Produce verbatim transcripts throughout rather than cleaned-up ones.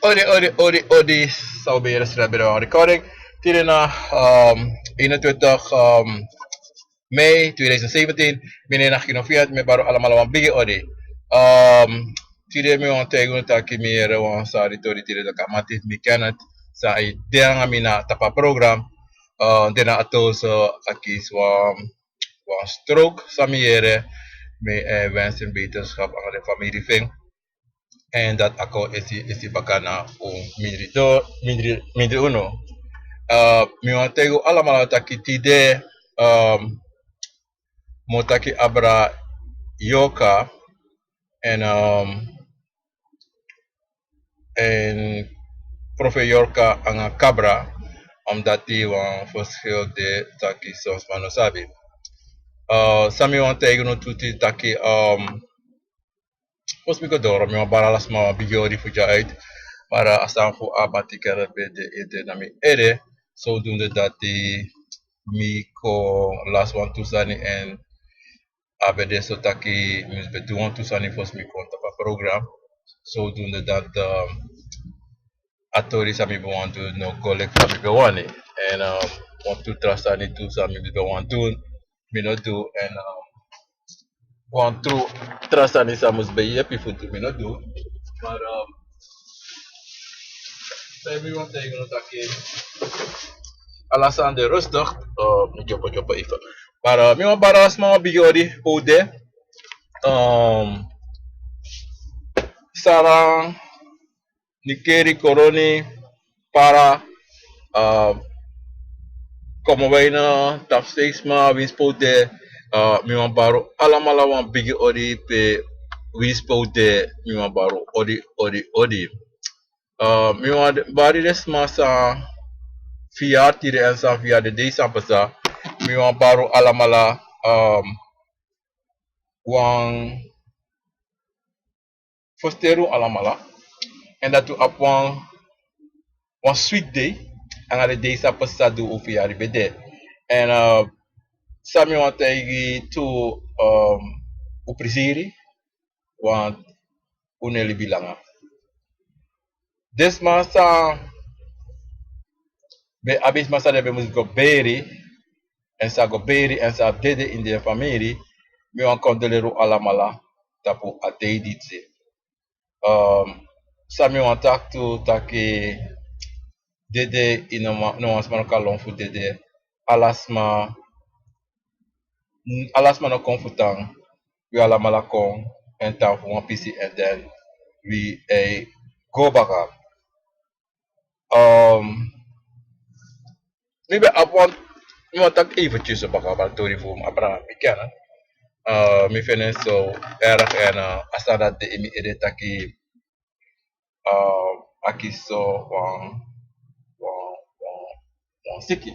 Odi, odi, odi, odi. San un ben yere, srabi, na wan recording. Tide na, um, eenentwintig, um, mei tweeduizend zeventien. Mi nen na Gino Fiat, mi e bari un alamala wan bigi odi. Um, tide mi wani taigi unu taki mi yere wan sari tori tide taki a man di mi ken, san e de nanga mi na tapu a program. Uh, den na a tori so a kisi wan, wan stroke, san mi yere. Mi, eh, wensi en beterschap nanga den famiri fu en. En dati a kon esi, esi baka na un mindri do, mindri, mindri unu. Uh, mi wani taigi un alamala taki tide, um, mi o taki abra yorka en, um, en profe yorka nanga kabra, omdat wan verschil de taki soms man no sabi. Uh, san mi wani taigi unu tu taki, um, fosi mi go doro, mi wani bari ala sma wan bigi odi fu dya uit. Maar, uh, a sani fu a matikere ben de ete na mi ede. Zodoende dati mi kon lasi wantu sani en a ben de so taki mi ben du wantu sani fosi mi kon tapu a program. Zodoende dati, um, a tori san mi ben wani du no go leki fa mi ben wani. En, um, wantu tra sani tu san mi ben wani du, mi no du. En, um, wantu tra sani san mus ben yepi fu du, mi no du. Maar, um, san mi wani taigi unu taki ala sani de rustig, uh, mi dyopo dyopo even. Maar, uh, mi wani bari ala sma wan bigi odi fu de. Um, Sara, Nickerie, Coronie, Para, uh, Commewijne, Tapu Seidsma, winsi pe un de, uh, mi wani bari un alamala wan bigi odi, pe winsi pe un de, mi wani bari un odi, odi, odi. Uh, mi wani bari den sma san fia tide en san fia den dei san pasa, mi wani bari un alamala, um, wan fosteri un alamala. En dati un abi wan, wan switi dei nanga den dei san pasa di un fia di ben de. En, uh, san mi wani taigi tu, um, un prisiri, want un no e libi langa. Den sma san ben abi sma san den ben mus go beri, en san go beri, en san dede ini den famiri, mi wani kondoleri un alamala tapu a dei disi. Um, san mi wani taki tu taki dede, i no wan, no wan sma no kan lon fu dede. Ala sma, ala sma no kon fu tan. Wi alamala kon en tan fu wan pisi en den wi e go baka. Um, mi ben abi wan, mi wani taki even tide so baka, baka tori fu mi abra mi ken. Uh, mi feni en so erg en, uh, a sani dati de ini mi ede taki, uh, a kisi so wan, wan, wan, wan siki.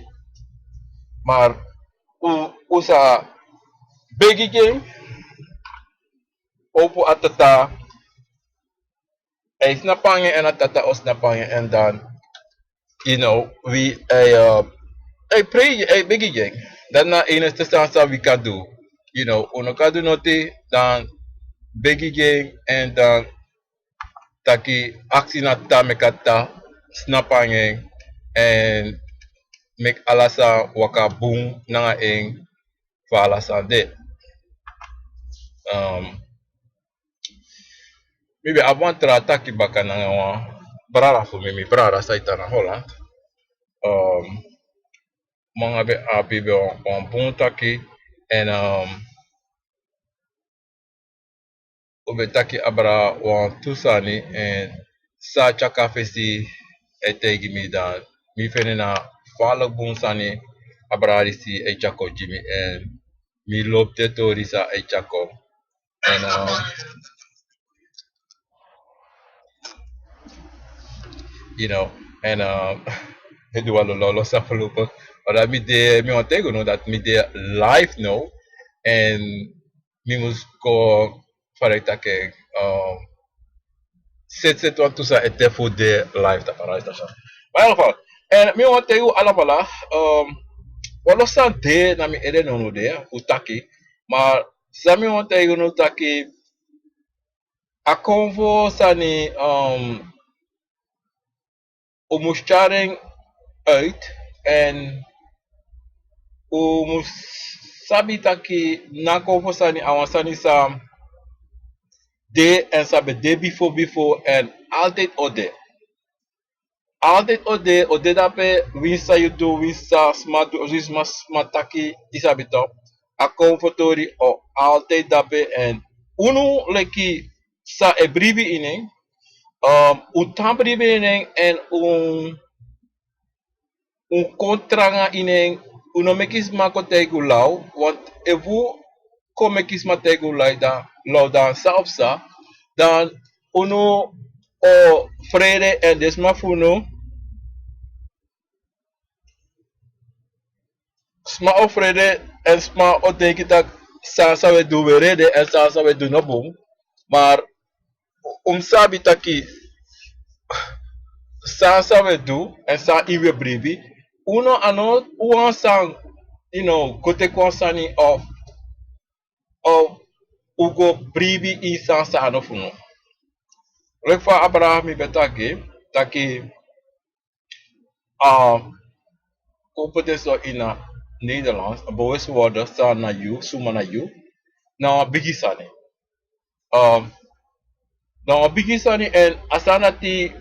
Maar un, un sa begi gi en, opo a tata, a e snapu nanga en, a tata o snapu nanga en, en dan, you know, wi, a e, uh, a e prei, a e begi gi en. Dati na a enigste sani san wi kan du. You know, un no kan du noti dan begi gi en, en dan taki aksi na tata meki a tata snapu nanga en, en meki ala sani waka bun nanga en fu ala sani de. Um, mi ben abi wan tra taki baka nanga wan brada fu mi, mi brada san e tan na Holland. Um, mi nanga en ben abi ben wan, wan bun taki. En, um, un ben taki abra wantu sani, en san a tyari kon na fesi e taigi mi, dan mi feni en na fala bun sani. Abra disi e tyari kon gi mi, en mi lobi den tori san e tyari kon. En, uh, you know, en, uh, e du wan lolo, lolo sa fu luku. Maar dati mi de, mi wani taigi unu dati mi de live now. En mi mus go, fa den e taki, um, seti, seti wantu sani ete fu de live tapu a radio station. Maar in ieder geval, en mi wani taigi un alamala, um, wan lo sani de na mi ede nownow de fu taki. Maar san mi wani taigi unu taki, a konfo sani, um, un mus tyari en uit, en un mus sabi taki na kon fu sani a wan sani san de, en san ben de bifo bifo, en altijd o de. Altijd o de, o de dape. Winsi san yu du, winsi san sma du, winsi sma sma taki, yu sabi tok, a kon fu tori o altijd dape. En unu leki san e bribi ini en, um, un tan bribi ini en, en un un kon tranga ini en. Un no meki sma kon taigi un law, want efu un kon meki sma taigi un law dan, law dan san o psa, dan unu o frede, en den sma fu unu, sma o frede, en sma o denki taki san san wi e du wi e rede, en san san wi e du no bun. Maar un mus sabi taki san san wi e du, en san ini wi e bribi, un no, a no wan san, you know, go teki wan sani of, of un go bribi ini san san a no fu unu. Leki fa Abraham ben taki, taki, um, kon poti en so ini Nederlands, bewust worden san na yu, suma na yu, na wan bigi sani. Um, na wan bigi sani, en a sani dati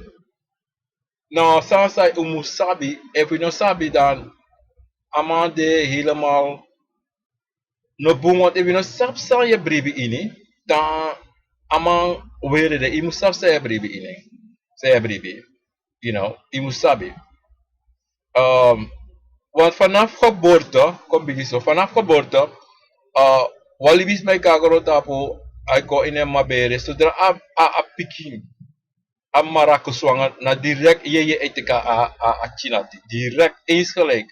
na wan sani san un mus sabi. Efu yu no sabi, dan a man de helemaal no bun, want efu yu no sabi san yu e bribi ini, dan a man weri de. Yu mus sabi san yu e bribi ini, san yu e bribi, you know, yu mus sabi. Um, want vanaf geboorte, kon bigin so, vanaf geboorte, uh, wan libisma e kon na grontapu, a e kon ini en mama bere, zodra a, a, a pikin, a maraku swanga, na direct yeye e teki a, a, a tyina dati. Direct, eens gelijk,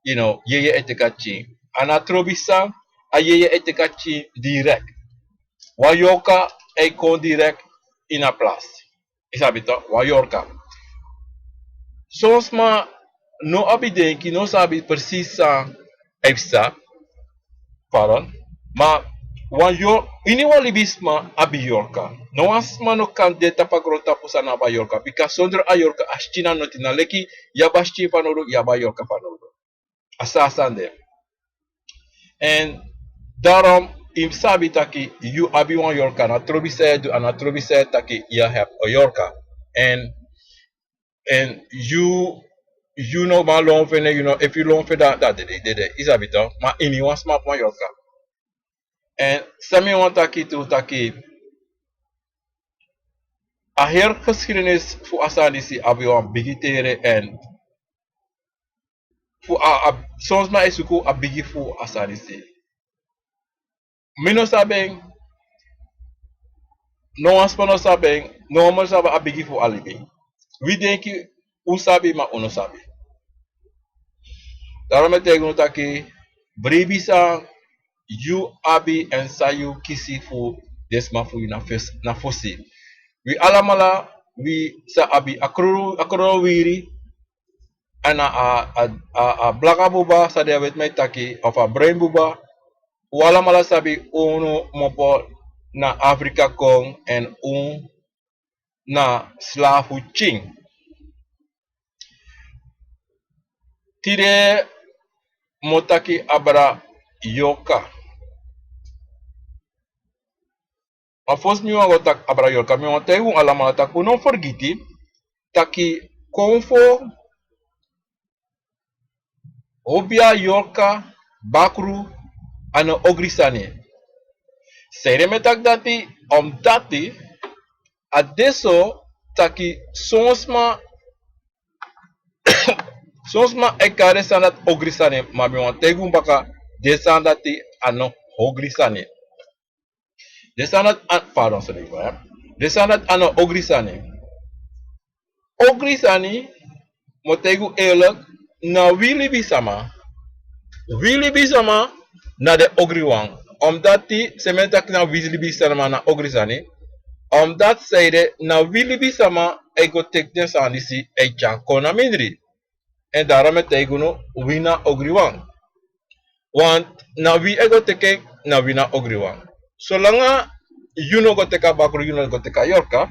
you know, yeye e teki a tyin. A no trobi san, a yeye e teki a tyin direct. Wan yorka e kon direct ini a plas. Yu sabi tok, wan yorka. Son sma no abi denki, no sabi precies san a e psa. Pardon. Ma wan yor-, ini wan libisma abi yorka. No wan sma no kan de tapu a grontapu san no abi a yorka. Bika sondro a yorka a skin a noti. Na leki yu abi a skin fanowdu, yu abi a yorka fanowdu. A so a sani de. En daarom yu mus sabi taki yu abi wan yorka. Na trobi san yu e du, a na trobi san yu e taki yu abi a yorka. En, en yu, yu no man lon fu en, yu no, efu yu lon fu en, dan, dan dede, dede, yu sabi tok. Ma ini wan sma abi wan yorka. En san mi wani taki tu taki, a heri geschiedenis fu a sani disi abi wan bigi tere, en fu a, a, son sma e suku a bigi fu a sani disi. Mi no sabi en, no wan sma no sabi en, no wan man sabi a bigi fu a libi. Wi denki un sabi, ma un no sabi. Daarom mi e taigi unu taki, bribi san yu abi en san yu kisi fu den sma fu yu na fes-, na fosi. Wi alamala, wi sa abi a kroro, a kroro wiri, en a, a, a, a, a blaka buba, san den wetiman e taki, of a bruin buba. Un alamala sabi unu mopo na Afrika kon, en un na slafu tyin. Tide mi o taki abra yorka. Ma fosi mi wani go taki abra yorka, mi wani taigi un alamala taki un no fergiti taki konfo, obia, yorka, bakru, a no ogri sani. Sanede mi e taki dati? Omdati a de so taki son sma, son sma e kari den sani dati ogri sani, ma mi wani taigi un baka, den sani dati a no ogri sani. Den sani dati a, pardon, sorry, ya. Den sani dati a no ogri sani. Ogri sani, mi o taigi un eerlijk, na wi libisma. Wi libisma na den ogriwan. Omdati, san mi e taki na wi libisma na ogri sani. Omdati sanede na wi libisma e go teki den sani disi e tyari kon na mindri. En daarom mi e taigi unu, wi na ogriwan. Want na wi e go teki en, na wi na ogriwan. Solanga yu no go teki a bakru, yu no go teki a yorka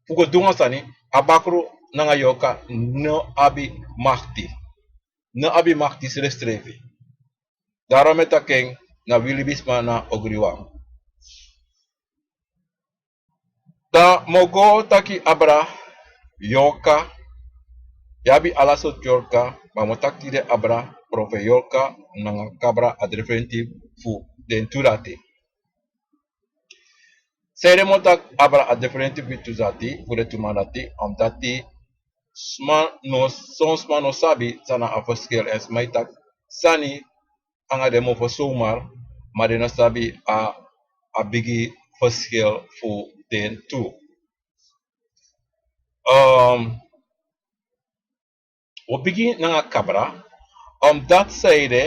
fu go du wan sani, a bakru nanga yorka no abi makti. No abi makti srefsrefi. Daarom e taki en na wi libisma na ogriwan. Dan mi o go taki abra yorka. Yu abi ala sortu yorka, ma mi o taki tide abra profe yorka nanga kabra a diferenti fu den tu dati. Sanede mi o taki abra a diferenti fu den tu dati, fu den tu man dati, omdati sma no, son sma no sabi san na a verschil, èn sma e taki sani anga den mofo zomaar, ma den no sabi a, a bigi verschil fu den tu. Ehm, wi o bigin nanga kabra, omdati sanede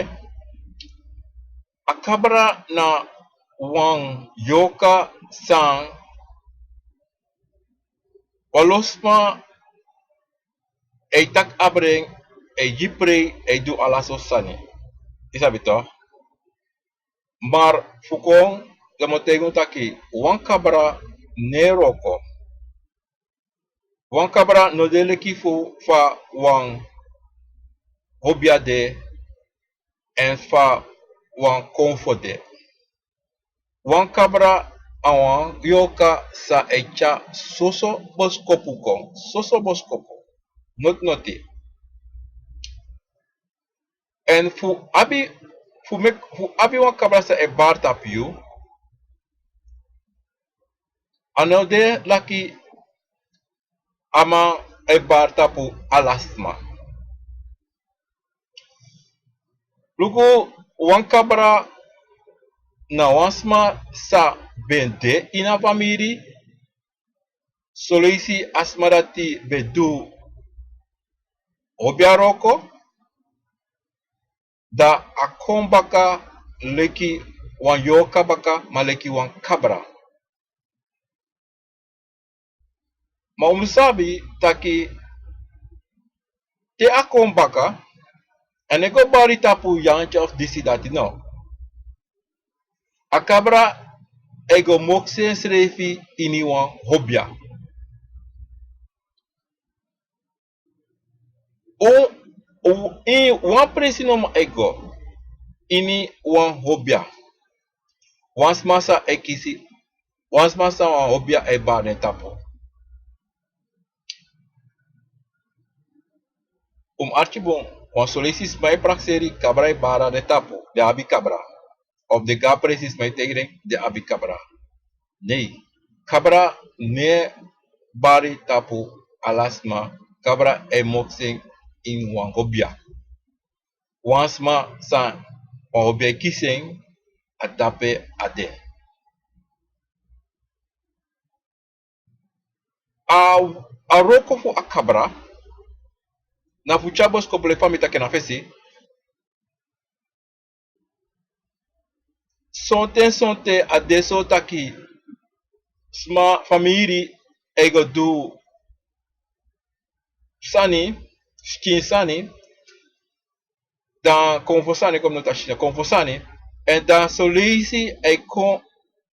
a kabra na wan yorka san wan lo sma e taki abra en, e gi prei, e du ala sortu sani. Yu sabi toch? Maar fu kon, dan mi o taigi unu taki wan kabra no e wroko. Wan kabra no de leki fu fa wan hobia de, èn fa wan konfo de. Wan kabra na wan yorka san e tyari soso boskopu kon, soso boskopu, noti noti. Èn fu abi, fu meki, fu abi wan kabra san e bari tapu yu, a no de leki a man e bari tapu ala sma. Luku, wan kabra na wan sma san ben de ini a famiri, soleisi a sma dati ben du hobia wroko, dan a kon baka leki wan yorka baka, ma leki wan kabra. Ma un mus sabi taki te a kon baka, a no e go bari tapu yantya of disi dati, no. A kabra e go moksi ensrefi ini wan hobia. Un, un, ini wan presi nomo e go, ini wan hobia. Wan sma san e kisi, wan sma san wan hobia e bari den tapu. Un mus arki bun, wan soleisi sma e prakseri kabra e bari na den tapu, den abi kabra. Of den go a presi sma e taigi den, den abi kabra. Nei, kabra no e bari tapu ala sma, kabra e moksi en ini wan hobia. Wan sma san wan hobia e kisi en, a dape a de. A, a wroko fu a kabra, na fu tyari boskopu leki fa mi taki en na fesi. Sonten, sonten a de so taki sma, famiri e go du sani, sikin sani, dan konfo sani, kon mi no taki sikin, konfo sani, èn dan soleisi a e kon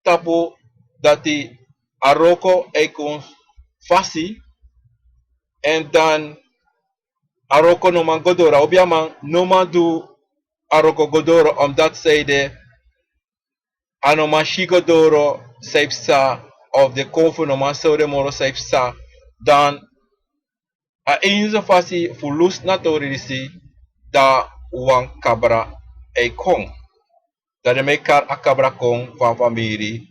tapu dati a wroko e kon fasi, èn dan a wroko no man go doro, a obiaman no man du a wroko go doro, omdati sanede a no man si go doro san e psa, of den konfo no man sori en moro san e psa, dan a enige fasi fu lusu na a tori disi, dan wan kabra e kon. Dan den man e kari a kabra kon fu a famiri,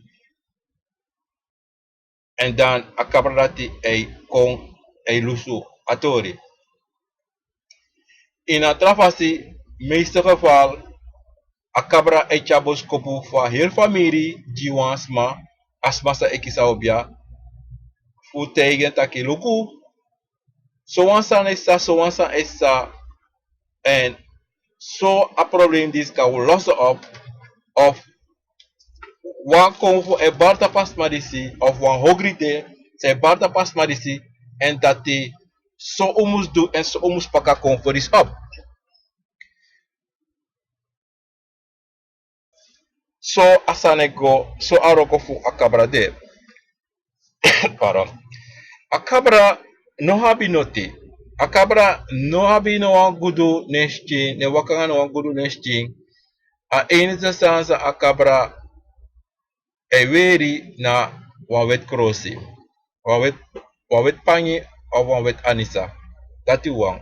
èn dan a kabra dati e kon, e lusu a tori. Ini a tra fasi, meeste geval, a kabra e tyari boskopu fu a heri famiri gi wan sma, a sma san e kisi a obia, fu taigi en taki luku, sowan sani e psa, sowan sani e psa, èn so a problem disi kan losi op, of wan konfo e bari tapu a sma disi, of wan ogri de san e bari tapu a sma disi, èn dati so un mus du, èn so un mus paka konfo disi op. So a sani e go, so a wroko fu a kabra de. Pardon. A kabra no abi noti. A kabra no abi no wan gudu na en skin, no e waka nanga no wan gudu na en skin. A enige sani san a kabra e weri na wan weti krosi, wan weti, wan weti pangi of wan weti anisa. Dati wan.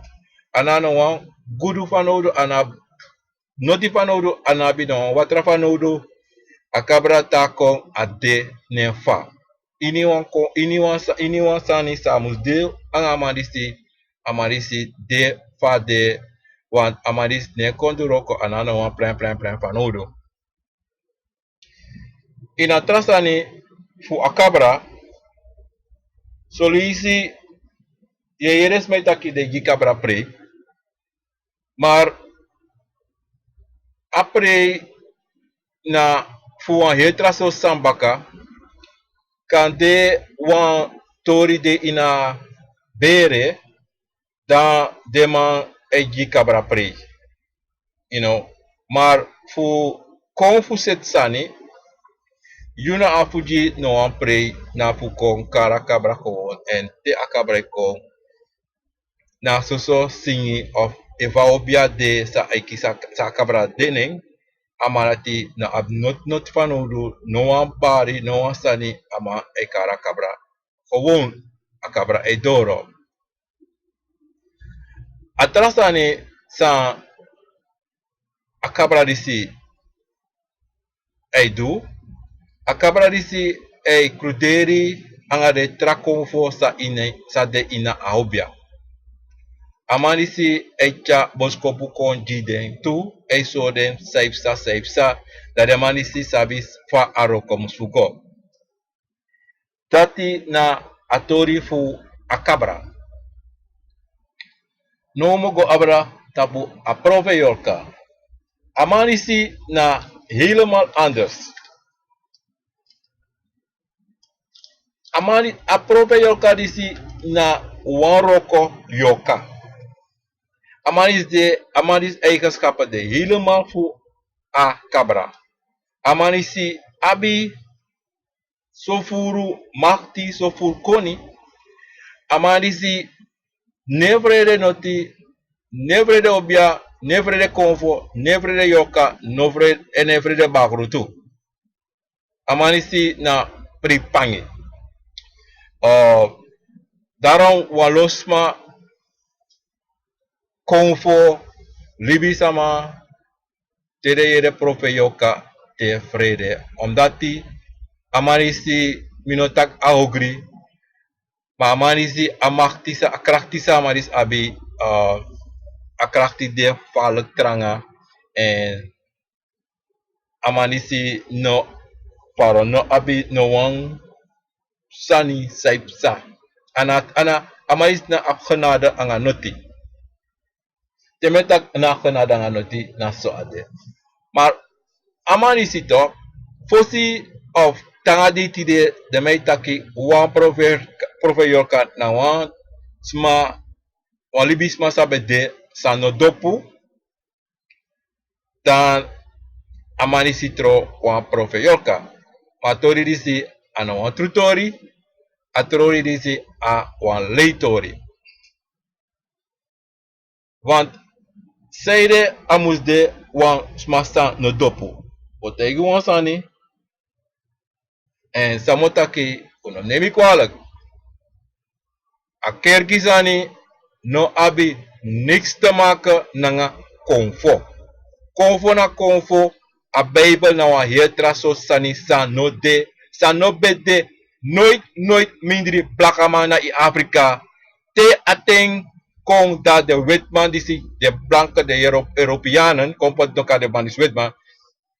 A no abi no wan gudu fanowdu, a no abi noti fanowdu, a no abi no wan watra fanowdu. A kabra taki kon a de na en fa. Iniwan kon, iniwan sa, iniwan sani san a mus de anga a man disi, a man disi de fa a de, want a man disi no e kon du wroko, a no abi no wan pren pren pren fanowdu. Ini a tra sani fu a kabra, son leisi yu e yere sma e taki den e gi kabra prei, maar a prei na fu wan heri tra sortu sani baka. Kande wan tori de ini a bere, dan den man e gi kabra prei. You know, maar fu kon fu seti sani, yu no abi fu gi no wan prei, na fu kon kari a kabra gewoon, en te a kabra e kon, na soso singi of efu a obiya de san a e kisi, san a kabra de na en, a man dati no abi noti noti fanowdu, no wan bari, no wan sani, a man e kari a kabra gewoon, a kabra e doro. A tra sani san a kabra disi e du, a kabra disi e kruderi anga den tra konfo san ini, san de ini a obiya. A man disi e tyari boskopu kon gi den tu, e sori den san e psa, san e psa, dan den man disi sabi fa a wroko mus fu go. Dati na a tori fu a kabra. Now mi o go abra tapu a profe Yorka. A man disi na helemaal anders. A man di-, a profe Yorka disi na wan wroko yorka. A man disi de, a man disi eigenschappen de helemaal fu a kabra. A man disi abi sofuru makti, sofuru koni. A man disi no e frede noti, no e frede obiya, no e frede konfo, no e frede yorka, no frede, en no e frede bakru tu. A man disi na pripangi. Eh, daarom wan lo sma, konfo, libisma, te den yere profe Yorka, den e frede. Omdat a man disi, mi no taki a ogri, ma a man disi, a makti san, a krakti san a man disi abi, eh, a krakti de gevaarlijk tranga. En a man disi no faro, no abi no wan sani san e psa. A no, a no, a man disi no abi genade anga noti. Te mi e taki no abi genade anga noti, na so a de. Maar a man disi toch, fosi of te nanga di tide, den man e taki wan profe, profe Yorka na wan sma, wan libisma san ben de, san no dopu, dan a man disi tron wan profe Yorka. Ma a tori disi a no wan tru tori, a tori disi a wan lei tori. Want sanede a mus de wan sma san no dopu? Mi o taigi wan sani, en san mi o taki, un no neem mi kwalijk. A kerki sani no abi niks te maken nanga konfo. Konfo na konfo, a Bijbel na wan heri tra sortu sani san no de, san no ben de, nooit, nooit mindri blakaman na ini Afrika. Te a ten kon dati den wetiman disi, den blanke, den Euro-, Europeanen, kon poti no kan den man disi wetiman.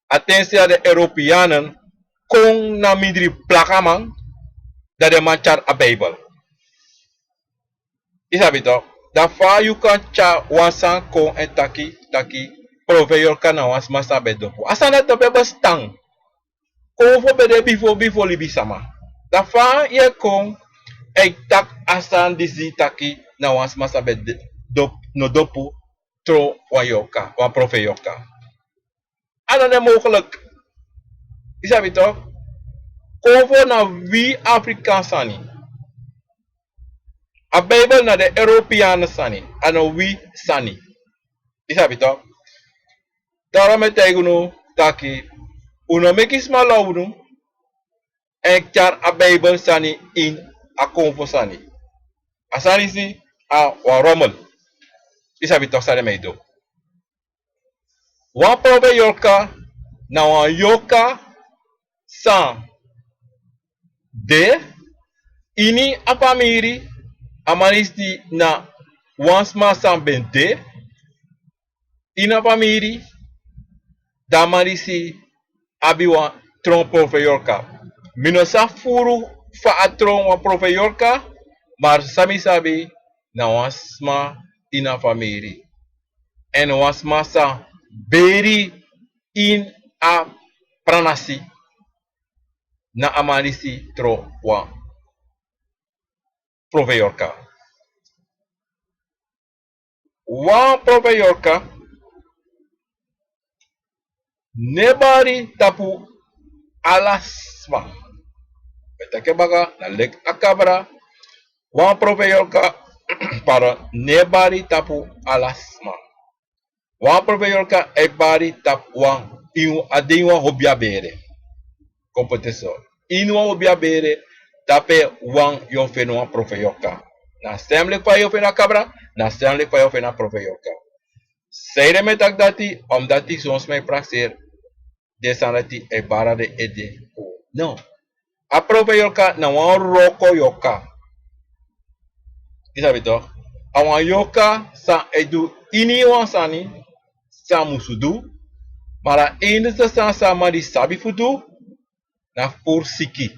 A ten se a den Europeanen kon na mindri blakaman, dan den man tyari a Bijbel. Yu sabi toch? Dan fa yu kan tyari wan sani kon en taki, taki profe Yorka na wan sma san ben dopu? A sani dati no ben bestaan. Konfo ben de bifo, bifo libisma. Dan fa yu e kon e taki a sani disi taki na wan sma san ben de-, dop-, no dopu tron wan Yorka, wan profe Yorka? A no de mogelijk. Yu sabi toch? Konfo na wi Afrikan sani. A Bijbel na den Europeanen sani, a no wi sani. Yu sabi toch? Daarom mi e taigi unu taki un no meki sma law unu èn tyari a Bijbel sani ini a konfo sani. A sani disi a wan rommel. Yu sabi toch san den mi e du. Wan profeet yorka na wan yorka san de ini a famiri, a man disi na wan sma san ben de ini a famiri, dan a man disi abi wan tron profeet yorka. Mi no sa furu fa a tron wan profeet yorka, maar san mi sabi na wan sma ini a famiri. Èn wan sma san beri ini a pranasi, na a man disi tron wan profeet yorka. Wan profeet yorka no e bari tapu ala sma. Mi e taki en baka, na leki a kabra. Wan profeet yorka, pardon, no e bari tapu ala sma. Wan profeet yorka e bari tapu wan, a de ini wan hobia bere. Kon poti en so. Ini wan hobia bere, dape wan yu o feni wan profeet yorka. Na sem leki fa yu o feni a kabra, na sem leki fa yu o feni a profeet yorka. Sanede mi e taki dati, omdati son sma e prakseri den sani dati e bari den ede. No. A profeet yorka na wan wroko yorka. Yu sabi toch? A wan yorka san e du ini wan sani san a musu du. Maar a enigste sani san a man disi sabi fu du, na fu puru siki.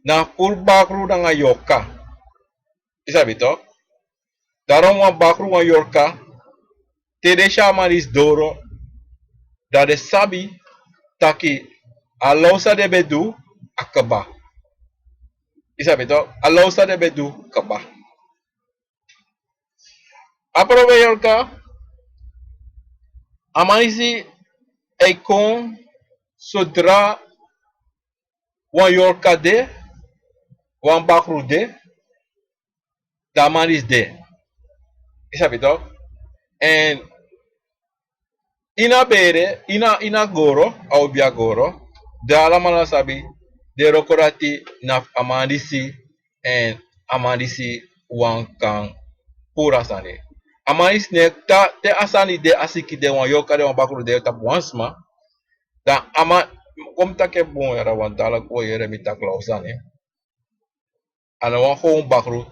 Na fu puru bakru nanga yorka. Yu sabi toch? Daarom wan bakru, wan yorka, te den si a man disi doro, dan den sabi taki a law san den ben du, a kaba. Yu sabi toch? A law san den ben du, kaba. A profeet yorka, a man disi e kon sodra wan yorka de, wan bakru de, dan a man disi de. Yu sabi toch? Èn ini a bere, ini a, ini a goro, a obia goro, den alamala sabi, den wroko dati na fu a man disi, èn a man disi wan kan puru a sani. A man disi no e, te, te a sani de, a siki de, wan yorka de, wan bakru de tapu wan sma, dan a man, kon mi taki en bun yere, want dati o yere mi taki law sani. A no wan gewoon bakru,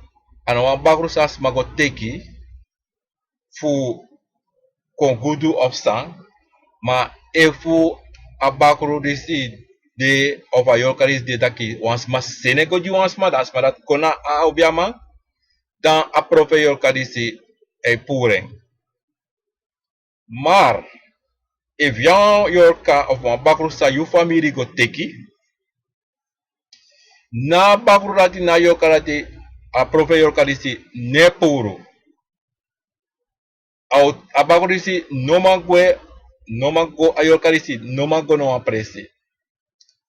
a no wan bakru san a sma go teki fu kon gudu of san, ma efu a bakru disi de, of a yorka disi de taki wan sma seni en go gi wan sma, dan a sma dati kon na a obiaman, dan a profeet yorka disi e puru en. Maar efu yu a wan yorka of wan bakru san yu famiri go teki, na a bakru dati, na a yorka dati, a profeet yorka disi no e puru. A, a bakru disi no man gwe, no man go, a yorka disi no man go na wan presi.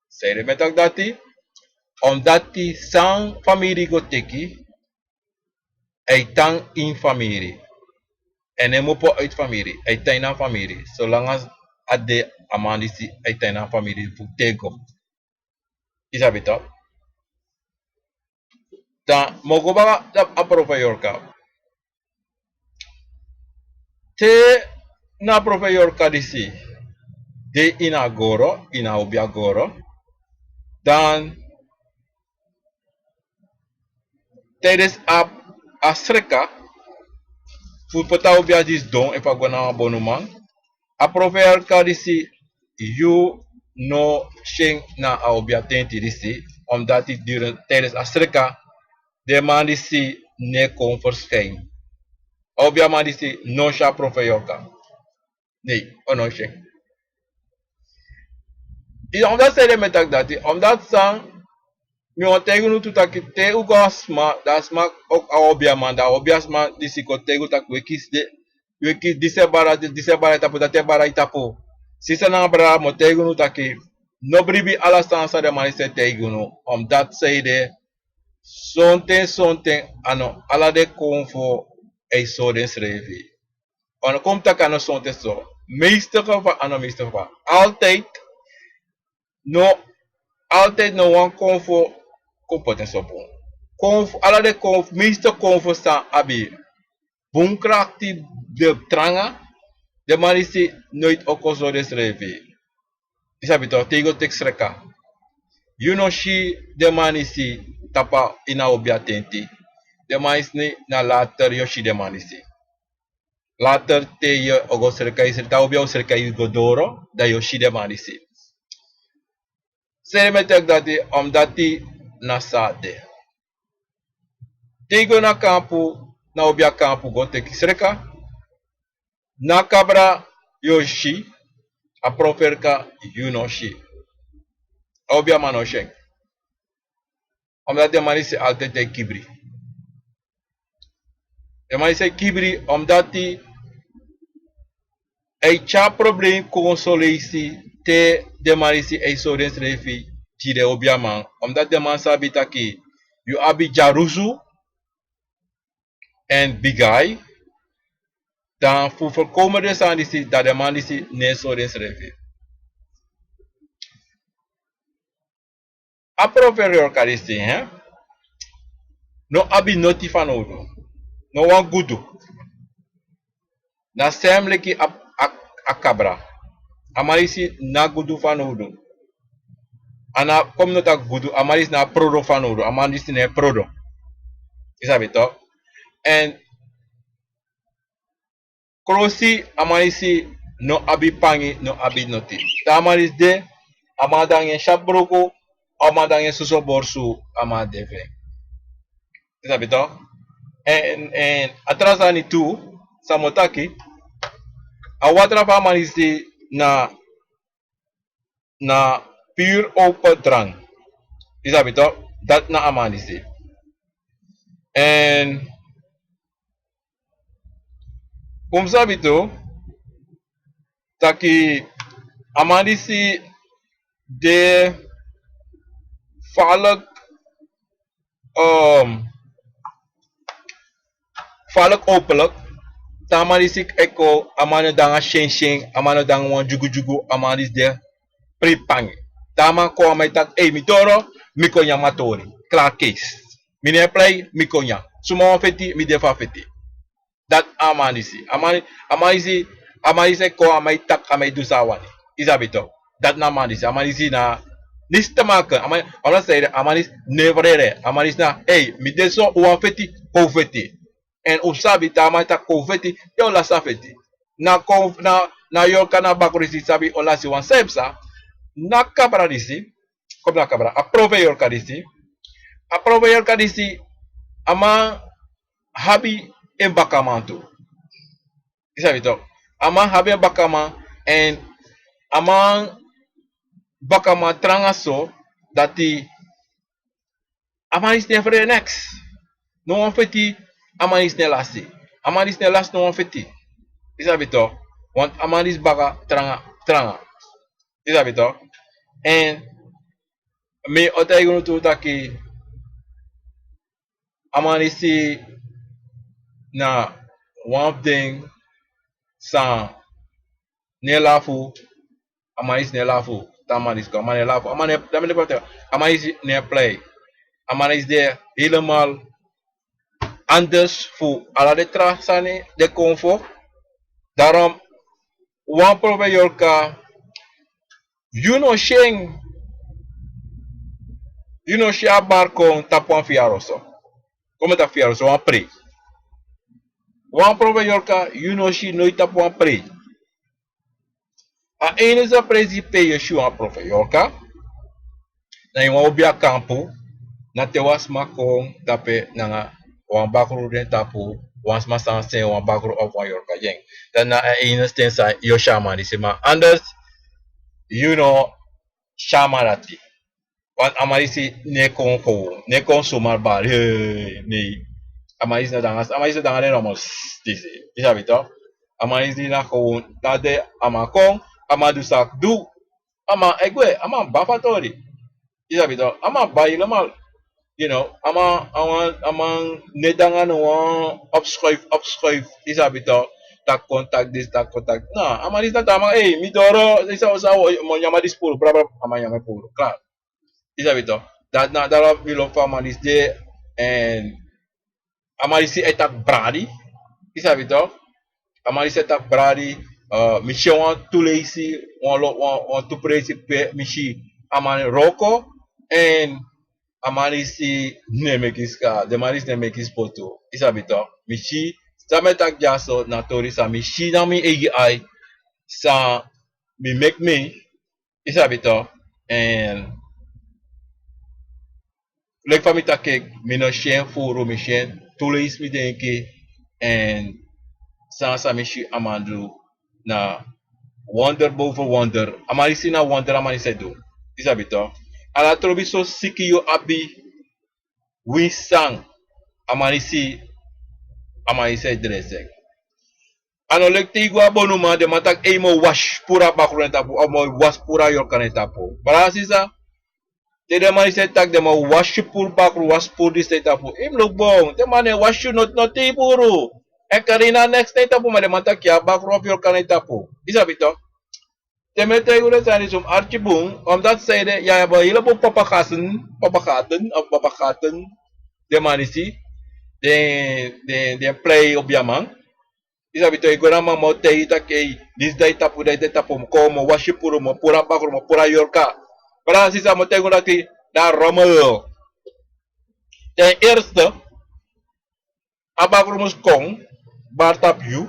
Sanede mi e taki dati? Omdati san famiri go teki, a e tan ini famiri. Èn no e mupu uit famiri, a e tan ini a famiri. Solanga a de, a man disi a e tan ini a famiri fu tego. Yu sabi toch? Dan mi o go baka tapu a profeet yorka. Te na a profeet yorka disi de ini a goro, ini a obia goro, dan tijdens a, a sreka fu poti a obia disi don, efu a go na wan bonuman, a profeet yorka disi, yu no si en na a obia tenti disi, omdati durant, tijdens a sreka, den man disi no e kon verschijnen. A obiaman disi no si a profeet yorka. Nee, a no si en. Omdati, sanede mi e taki dati? Omdati san, mi wani taigi unu tu taki te un go a sma, dan a sma, a obiaman, dan a obiasma disi kon taigi un taki: weki, disi de, weki, disi e bari, disi e bari tapu, dati e bari tapu. Sisa nanga brada, mi o taigi unu taki no bribi ala sani san den man disi e taigi unu. Omdati sanede Sonten, sonten, a no ala den konfo e sori densrefi. A no kon taki a no sonten so. Meeste geval, a no meeste geval. Altijd, no, altijd no wan konfo kon poti en so bun. Konfo, ala den konfo, meeste konfo san abi bun krakti, den tranga, den man disi noiti o kon sori densrefi. Yu sabi toch, te yu go teki sreka, yu no si den man disi tapu ini a obiatenti. Den man disi na later yu o si den man disi. Later te yu o go sreka, yu sreka, te a obia o sreka yu go doro, dan yu o si den man disi. Seri mi e taki dati, omdati na so a de. Te yu go na kampu, na obia kampu go teki sreka, na kabra yu o si, a profeerka yu no si. A obiaman no si en. Omdati den man disi altijd e kibri. Den man disi e kibri, omdati a e tyari problem kon son leisi te den man disi e sori densrefi gi den obiaman. Omdati den man sabi taki yu abi dyarusu èn bigi ai, dan fu voorkomen den sani disi, dan den man disi no e sori densrefi. A profeer Yorka disi, hè, no abi noti fanowdu. No wan gudu. Na sem leki a, a, a kabra. A man disi no abi gudu fanowdu. A no, kon mi no taki gudu, a man disi no abi prodo fanowdu. A man disi no e prodo. Yu sabi toch. Èn krosi, a man disi no abi pangi, no abi noti. Te a man disi de, a man de nanga en syatu bruku, a man de nanga en soso borsu, a man de fu en. Yu sabi toch. Èn, èn a tra sani tu san mi o taki, a watra fu a man disi na na pure open drank. Yu sabi toch, dati na a man disi. Èn un mus sabi tu taki a man disi de gevaarlijk, ehm, gevaarlijk openlijk. Te a man disi e kon, a man no de nanga syensyen, a man no de nanga wan dyugudyugu, a man disi de pri pangi. Te a man kon, a man e taki: "Ei, mi doro, mi kon nyan matori. Klaar keis. Mi no e prei, mi kon nyan. Suma wani feti, mi de fu a feti." Dati a man disi. A man, a man disi, a man disi e kon, a man e taki, a man e du san a wani. Yu sabi toch. Dati na a man disi. A man disi na niks te maken. A man, a man disi, a man disi no e frede. A man disi na: "Ei, mi de so, un wani feti, kon un feti." Èn un sabi te a man taki kon un feti, yu o lasi a feti. Na kon, na, na Yorka na bakru disi sabi o lasi wan san yu psa. Na kabra disi, kon na kabra, a profeer Yorka disi. A profeer Yorka disi, a man abi en bakaman tu. Yu sabi toch. A man abi en bakaman, èn a man bakaman tranga so dati a man disi no e frede niks. No wan feti a man disi no e lasi. A man disi no e lasi no wan feti. Yu sabi toch. Want a man disi baka tranga, tranga. Yu sabi toch. Èn mi o taigi unu tu taki a man disi na wan fu den san no e lafu. A man disi no e lafu. Te a man disi kon, a man no e lafu. A man no e, a man no e prei. A man disi no e prei. A man disi de helemaal anders fu ala den tra sani, den konfo. Daarom, wan profeer Yorka, yu no si en, yu no si a bar kon tapu wan fiyaroso. Kon mi taki fiyaroso, wan prei. Wan profeer Yorka, yu no si noiti tapu wan prei. A enige presi pe yu e si wan profeer Yorka, na ini wan obia kampu, na te wan sma kon dape nanga wan bakru den tapu, wan sma san seni wan bakru of wan Yorka gi en. Dati na a enige ten san yu o si a man disi, ma anders yu no si a man dati. Want a man disi no e kon kon, no e kon sumar bari, hei, nee. A man disi no de nanga, a man disi no de nanga den nomo disi. Yu sabi toch. A man disi na kon, na de a man kon, a man du san a du. A man e gwe, a man bafa tori. Yu sabi toch. A man bai helemaal. You know, a man, a man, a man no e de nanga no wan opschuif, opschuif, yu sabi toch, taki kon taki disi, taki kon taki. No, a man disi na taki, ei, mi doro, yu sabi, yu sabi, mi o nyan disi puru, bra, bra, a man nyan en puru, klaar. Yu sabi toch, dati na, dati na wan fu a man disi de, èn a man disi e taki bradi, yu sabi toch, a man disi e taki bradi, eh, mi si en wantu leisi, wan lo, wan, wantu presi pe, mi si a man wroko, èn a man disi no e meki skade, den man disi no e meki spotu, yu sabi toch, mi si, san mi e taki dyaso, na tori san mi si nanga mi eigi ai, san mi meki mi, yu sabi toch, èn leki fa mi taki, mi no si en furu, mi si en tu leisi, mi denki, èn san, san mi si a man du na wonder boven wonder. A man disi na wonder a man disi e du. Yu sabi toch. Ala trobi so siki yu abi, winsi san, a man disi, a man disi e dresi en. A no leki te yu go a bonuman, den man taki, ei, mi o wasi puru a bakru na en tapu, o mi o wasi puru a yorka na en tapu. Brada, sisa, te den man disi e taki den man o wasi puru bakru, wasi puru disi na en tapu, yu mus luku bun, den man no e wasi yu noti, noti puru. Èn kari na neks na en tapu, ma den man taki yu abi bakru of yorka na en tapu. Yu sabi toch. Te mi e taigi unu den sani disi, un mus arki bun, omdat zij de, ya, yu abi wan heleboel papagaten, papagaten, of papagaten, den man disi, den, den, den plei obiaman. Yu sabi toch, yu go na mama, o taigi yu taki, ei, disi de na en tapu, disi de na en tapu, mi kon, mi o wasi puru, mi o puru a bakru, mi o puru a yorka. Brada, sisa, mi o taigi unu taki, na rommel. Ten eerste, a bakru mus kon bari tapu yu,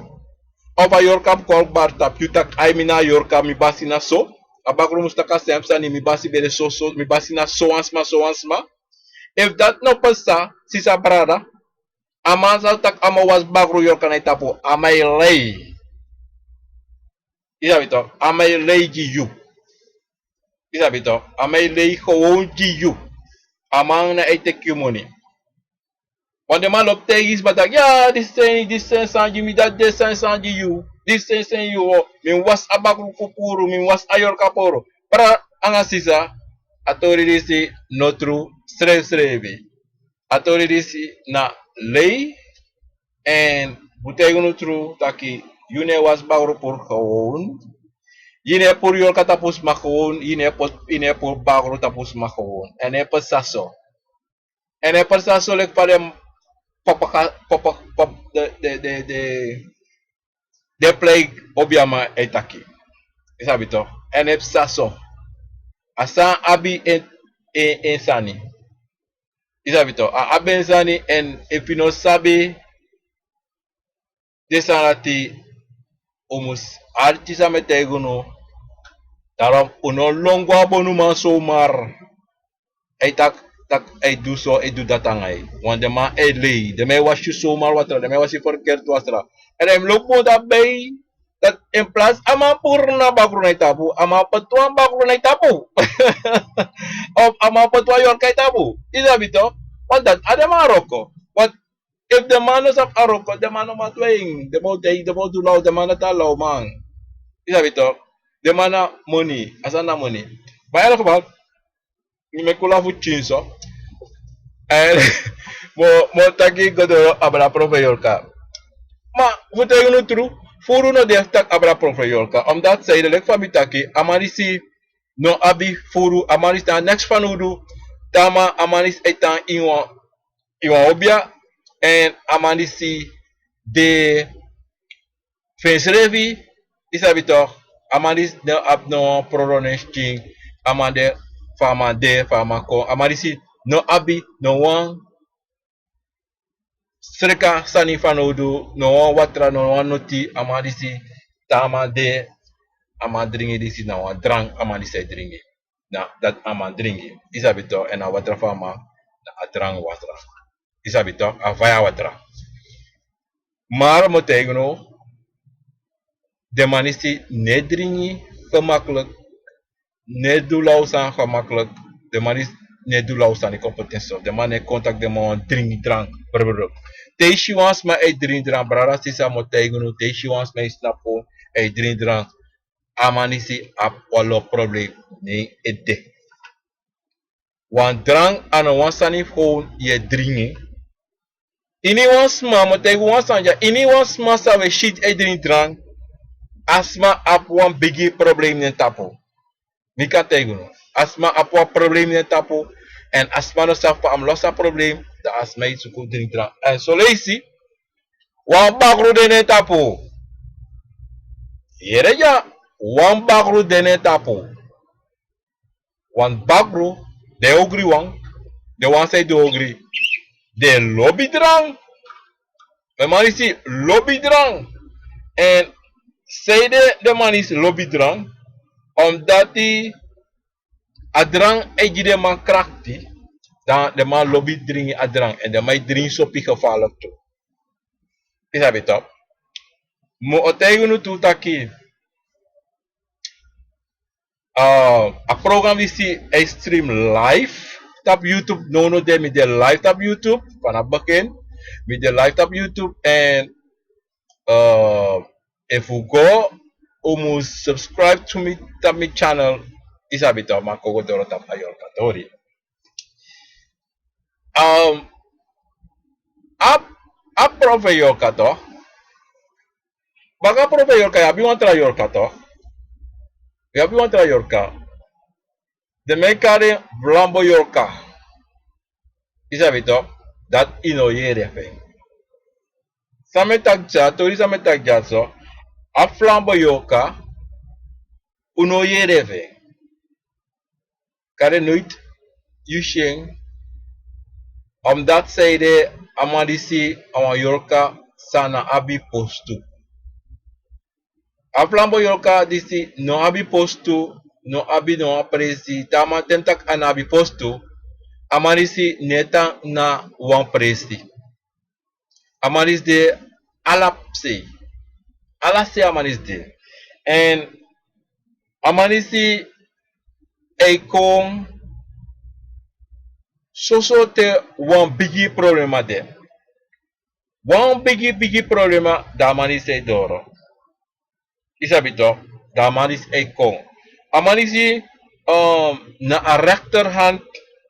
of a yorka mus kon bari tapu yu, taki, ai, mi na a yorka, mi basi na so. A bakru mus taki a sem sani, mi basi ben de so, so, mi basi na so wan sma, so wan sma. Efu dati no pasa, sisa, brada, a man san taki a man o wasi bakru, yorka na en tapu, a man e lei. Yu sabi toch, a man e lei gi yu. Yu sabi toch, a man e lei gewoon gi yu. A man no e teki yu moni. Want den man lobi taigi sma taki, ya, disi sani, disi sani san gi mi, dati de sani san gi yu. Disi sani san gi yu, o, mi mus wasi a bakru fu puru, mi mus wasi a yorka puru. Brada nanga sisa, a tori disi no tru srefsrefi. A tori disi na lei, èn mi o taigi unu tru taki, yu no e wasi bakru puru gewoon. Yu no e puru yorka tapu sma gewoon, yu no e puru, yu no e puru bakru tapu sma gewoon. Èn no e pasa so. Èn no e pasa so leki fa den papa, papa, papa, de, de, de, de, den plei obiaman e taki. Yu sabi toch. Èn no e pasa so. A san abi en, en, en sani. Yu sabi toch. A abi en sani, èn efu yu no sabi den sani dati, un mus arki san mi e taigi unu. Daarom un no lon go a bonuman zomaar. Ai taki, taki ai du so, ai du dati nanga yu. Want den man e lei, den man e wasi yu zomaar watra, den man e wasi yu verkeerd watra. Èn dan yu mus luku bun daarbij, dati in plaats a man puru a bakru na yu tapu, a man poti wan bakru na yu tapu. Of a man poti wan yorka na yu tapu. Yu sabi toch? Want dati a den man wroko. Want efu den man no sabi a wroko, den man no man du en, den man o de, den man o du law, den man no tan lawman. Yu sabi toch? Den man na moni, a sani na moni. Ma in elk geval, mi meki un lafu pikinso. Èn mi o, mi o taki go doro abra profe yorka. Ma fu taigi unu tru, furu no de fu taki abra profe yorka. Omdat zij de, leki fa mi taki, a man disi no abi furu, a man disi no abi neks fanowdu. Te a man, a man disi e tan ini wan, ini wan obia, èn a man disi de fu ensrefi, yu sabi toch, a man disi no abi no wan problem na en skin, a man de fa a man de, fa a man kon, a man disi no abi no wan sreka sani fanowdu, no wan watra, no wan noti, a man disi, te a man de, a man dringi disi na wan drank, a man disi e dringi. Na dati a man dringi. Yu sabi toch, èn a watra fu a man, na a drank watra. Yu sabi toch, a faya watra. Maar mi o taigi unu, den man disi no e dringi gemakkelijk, no e du law sani gemakkelijk, den man disi no e du law sani kon poti en so, den man no e kon taki den man wani dringi drank, brr, brr, brr. Te yu si wan sma e dringi drank, brada, sisa, mi o taigi unu, te yu si wan sma e snapu, e dringi drank, a man disi abi wan lo problem na en ede. Wan drank a no wan sani fu yu e dringi. Ini wan sma, mi o taigi wan sani dya, ini wan sma san wi e si e dringi drank, a sma abi wan bigi problem na en tapu. Mi kan taigi unu. A sma abi wan problem na en tapu, èn a sma no sabi fa a mu losi a problem, dan a sma e suku dringi drank. Èn soleisi, wan bakru de na en tapu. Yere dya, wan bakru de na en tapu. Wan bakru, den ogriwan, den wan san e du ogri, den lobi drank. Den man disi lobi drank. Èn sanede den man disi lobi drank? Omdati a drank e gi den man krakti, dan den man lobi dringi a drank, èn den man e dringi sopi gevaarlijk tu. Yu sabi toch? Mi o taigi unu tu taki, ah, a program disi e stream live tapu YouTube. Nownow de mi de live tapu YouTube, vanaf begin mi de live tapu YouTube. Èn, ah, efu un go, un mus subscribe to mi tapu mi channel. Yu sabi toch, ma kon go doro tapu a Yorka tori. Um, a, a profe Yorka toch. Baka profe Yorka, yu abi wan tra Yorka toch. Yu abi wan tra Yorka. Den man e kari en Flambo Yorka. Yu sabi toch, dati yu no yere fu en. San mi e taki dya, tori san mi e taki dya so, a Flambo Yorka, un no yere fu en. Kande noiti yu si en, omdati sanede a man disi a wan Yorka san no abi postu. A Flambo Yorka disi no abi postu, no abi no wan presi. Te a man, te mi taki a no abi postu, a man disi no e tan na wan presi. A man disi de ala sei. Ala sei a man disi de. Èn a man disi e kon soso te wan bigi problema de. Wan bigi, bigi problema, dan a man disi e doro. Yu sabi toch, dan a man disi e kon. A man disi, um, na a rechterhand,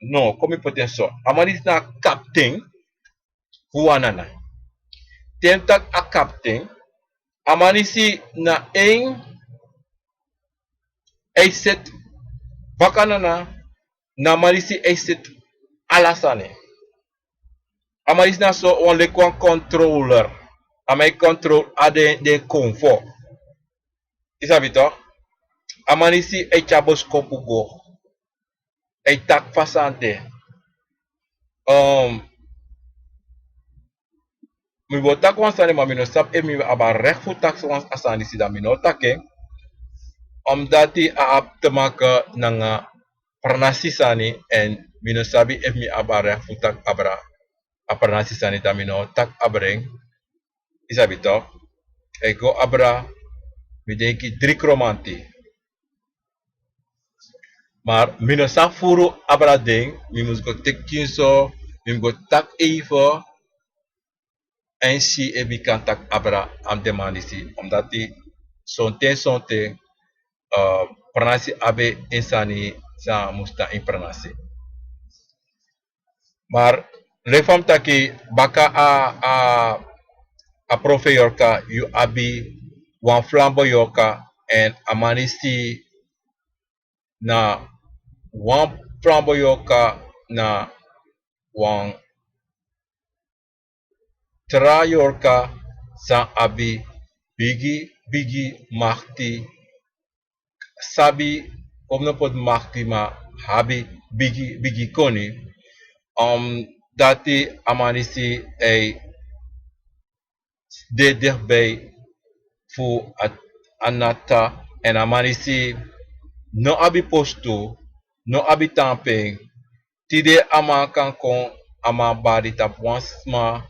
no, kon mi poti en so. A man disi na a kapten fu wan nana. Te mi taki a kapten, a man disi na en e seti baka nana, na a man disi e seti ala sani. A man disi na so wan leki wan controller. A man e control a den, den konfo. Yu sabi toch? A man disi e tyari boskopu go. E taki fa sani de. Um, mi bo taki wan sani, ma mi no sabi efu mi abi a recht fu taki wan a sani disi, dan mi no o taki en. Omdati a abi te maken nanga pranasi sani, èn mi no sabi efu mi abi a recht fu taki abra a pranasi sani, dan mi no o taki abra en. Yu sabi toch? E go abra, mi denki dri kromanti. Maar mi no sa furu abra den, mi mus go teki so, mi mus go taki even, èn si efu mi kan taki abra a den man disi, omdati sonten sonten, eh, pranasi abi en sani san mus tan ini pranasi. Maar leki fa mi taki, baka a, a, a profe Yorka, yu abi wan Flambo Yorka, èn a man disi na wan Flambo Yorka, na wan tra Yorka san abi bigi, bigi makti, sabi, kon no poti makti, ma abi bigi, bigi koni. Um, dati a man disi e de dichtbij fu a, a nata, èn a man disi no abi postu, no abi tanpen. Tide a man kan kon, a man bari tapu wan sma,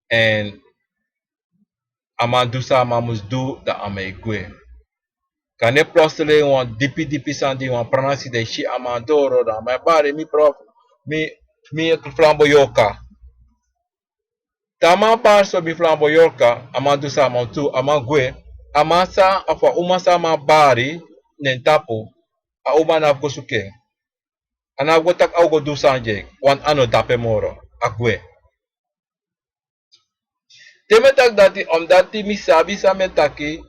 èn a man du san a man mus du, dan a man e gwe. Kande plotseling wan dipi dipi sani, wan pranasi, dan yu si a man doro, dan a man e bari: "Mi prof, mi, mi Flambo Yorka." Te a man bari so: "Mi Flambo Yorka," a man du san a man mus du, a man gwe. A man san, of a uma san a man bari na en tapu, a uma no abi go suku en. A no abi go taki a o go du sani gi en, want a no de ape moro, a gwe. Te mi e taki dati, omdati mi sabi san mi e taki,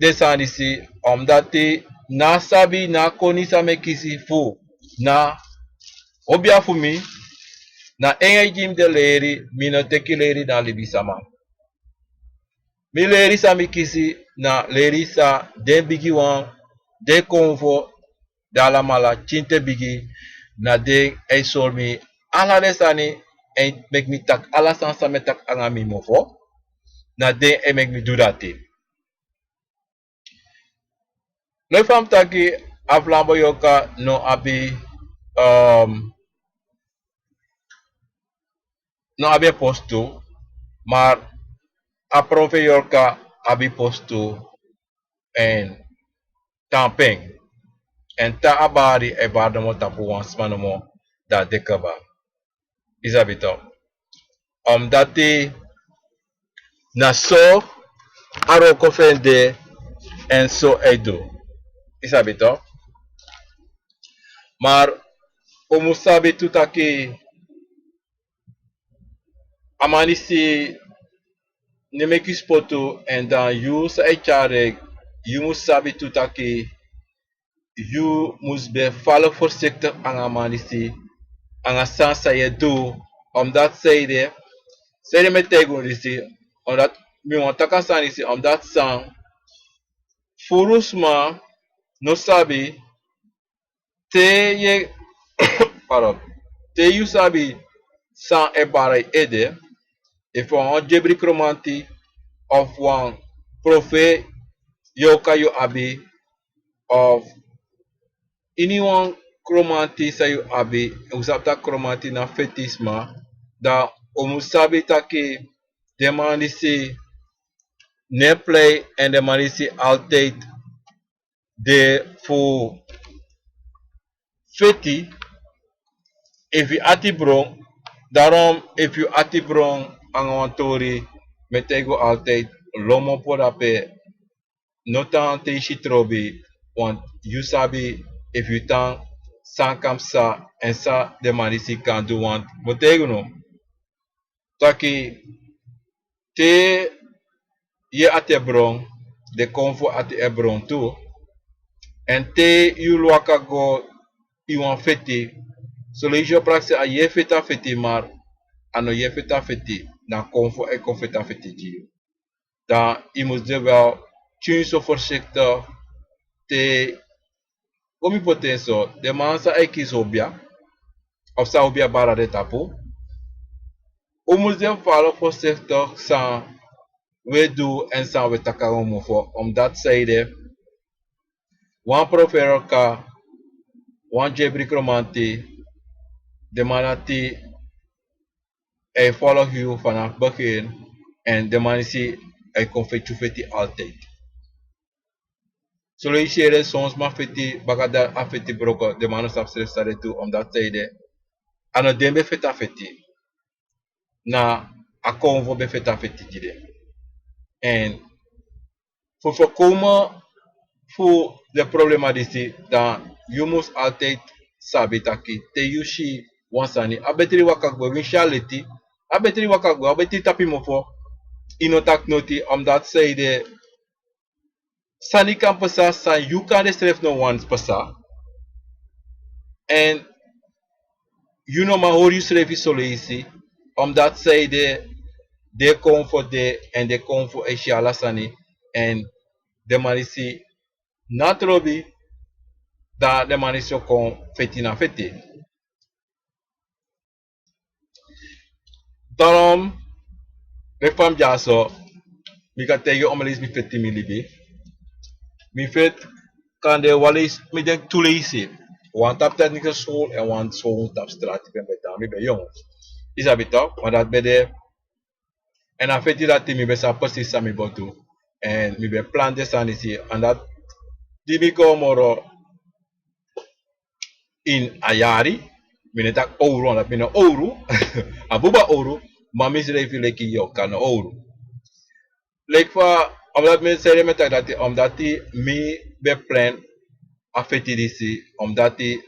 den sani disi, omdati na a sabi, na a koni san mi e kisi fu, na obia fu mi, na en e gi mi den leri, mi no teki leri na libisama. Mi leri san mi kisi na leri san den bigiwan, den konfo, den alamala, tinte bigi, na den e sori mi ala den sani, e meki mi taki ala sani san mi e taki anga mi mofo, na den e meki mi du dati. Leki fa mi taki, a flamboyant yorka no abi, um, no abi en postu, maar a profeer yorka abi postu, èn tan pen. Èn te a bari, a e bari nomo tapu wan sma nomo, dan a de kaba. I sabi tok. Omdati na so a wroko fu en de, èn so a e du. I sabi tok. Maar un mus sabi tu taki a man disi no e meki spotu, èn dan yu san e tyari en, yu mus sabi tu taki yu mus ben fala voorzichtig anga a man disi, anga san san yu e du, omdati sanede, sanede mi e taigi unu disi, omdati mi wani taki a sani disi, omdati san furu sma no sabi, te yu e, pardon, te yu sabi san e bari ede, efu wan Jebri Kromanti of wan profeer yorka yu abi, of iniwan Kromanti san yu abi, un sabi taki Kromanti na fetisma, dan un mus sabi taki den man disi no e plei, èn den man disi altijd de fu feti, efu yu ati bron, daarom efu yu ati bron anga wan tori, mi e taigi unu altijd, lomopo dape, no tan te yu si trobi, want yu sabi efu yu tan san kan psa, èn san den man disi kan du, want mi e taigi unu taki te yu e ati en bron, den konfo ati en bron tu. Èn te yu waka go, yu wani feti, son leisi yu o prakseri a yu e feti a feti, maar a no yu e feti a feti, na konfo e kon feti a feti gi yu. Dan yu mus de wel tyun so voorzichtig te, kon mi poti en so, den man san e kisi obia, of san obia bari na den tapu, un mus de fala voorzichtig san un e du èn san un e taki anga un mofo, omdati sanede, wan profeer yorka, wan Jebri Kromanti, den man dati e follow yu vanaf begin, èn den man disi e kon feti yu feti altijd. Son leisi yu e yere son sma feti, baka dati a feti broko, den man no sabi srefi san den du, omdati sanede, a no den ben feti a feti, na a konfo ben feti a feti gi den. Èn fu voorkomen fu den problema disi, dan yu mus altijd sabi taki te yu si wan sani, a betri waka gwe, winsi a leti, a betri waka gwe, a betri tapu yu mofo, yu no taki noti, omdati sanede, sani kan pasa san yu kande srefi no wani pasa. Èn yu no man hori yusrefi son leisi, omdati sanede, den konfo de, èn den konfo e si ala sani, èn den man disi no trobi, dan den man disi o kon feti na feti. Daarom, leki fa mi dyaso, mi kan taigi yu omeni leisi mi feti mi libi. Mi feti kande wan leisi, mi denki tu leisi. Wan tapu technische school èn wan school tapu strati, mi ben de, mi ben yongu. Yu sabi tok, ma dati ben de. Èn a feti dati mi ben sabi precies san mi bo du. Èn mi ben plan den sani disi, èn dati di mi go moro ini a yari, mi no e taki owru, omdat mi no owru, a buba owru, ma misrefi leki yorka no owru. Leki fa, omdat mi, sanede mi e taki dati, omdati mi ben plan a feti disi, omdati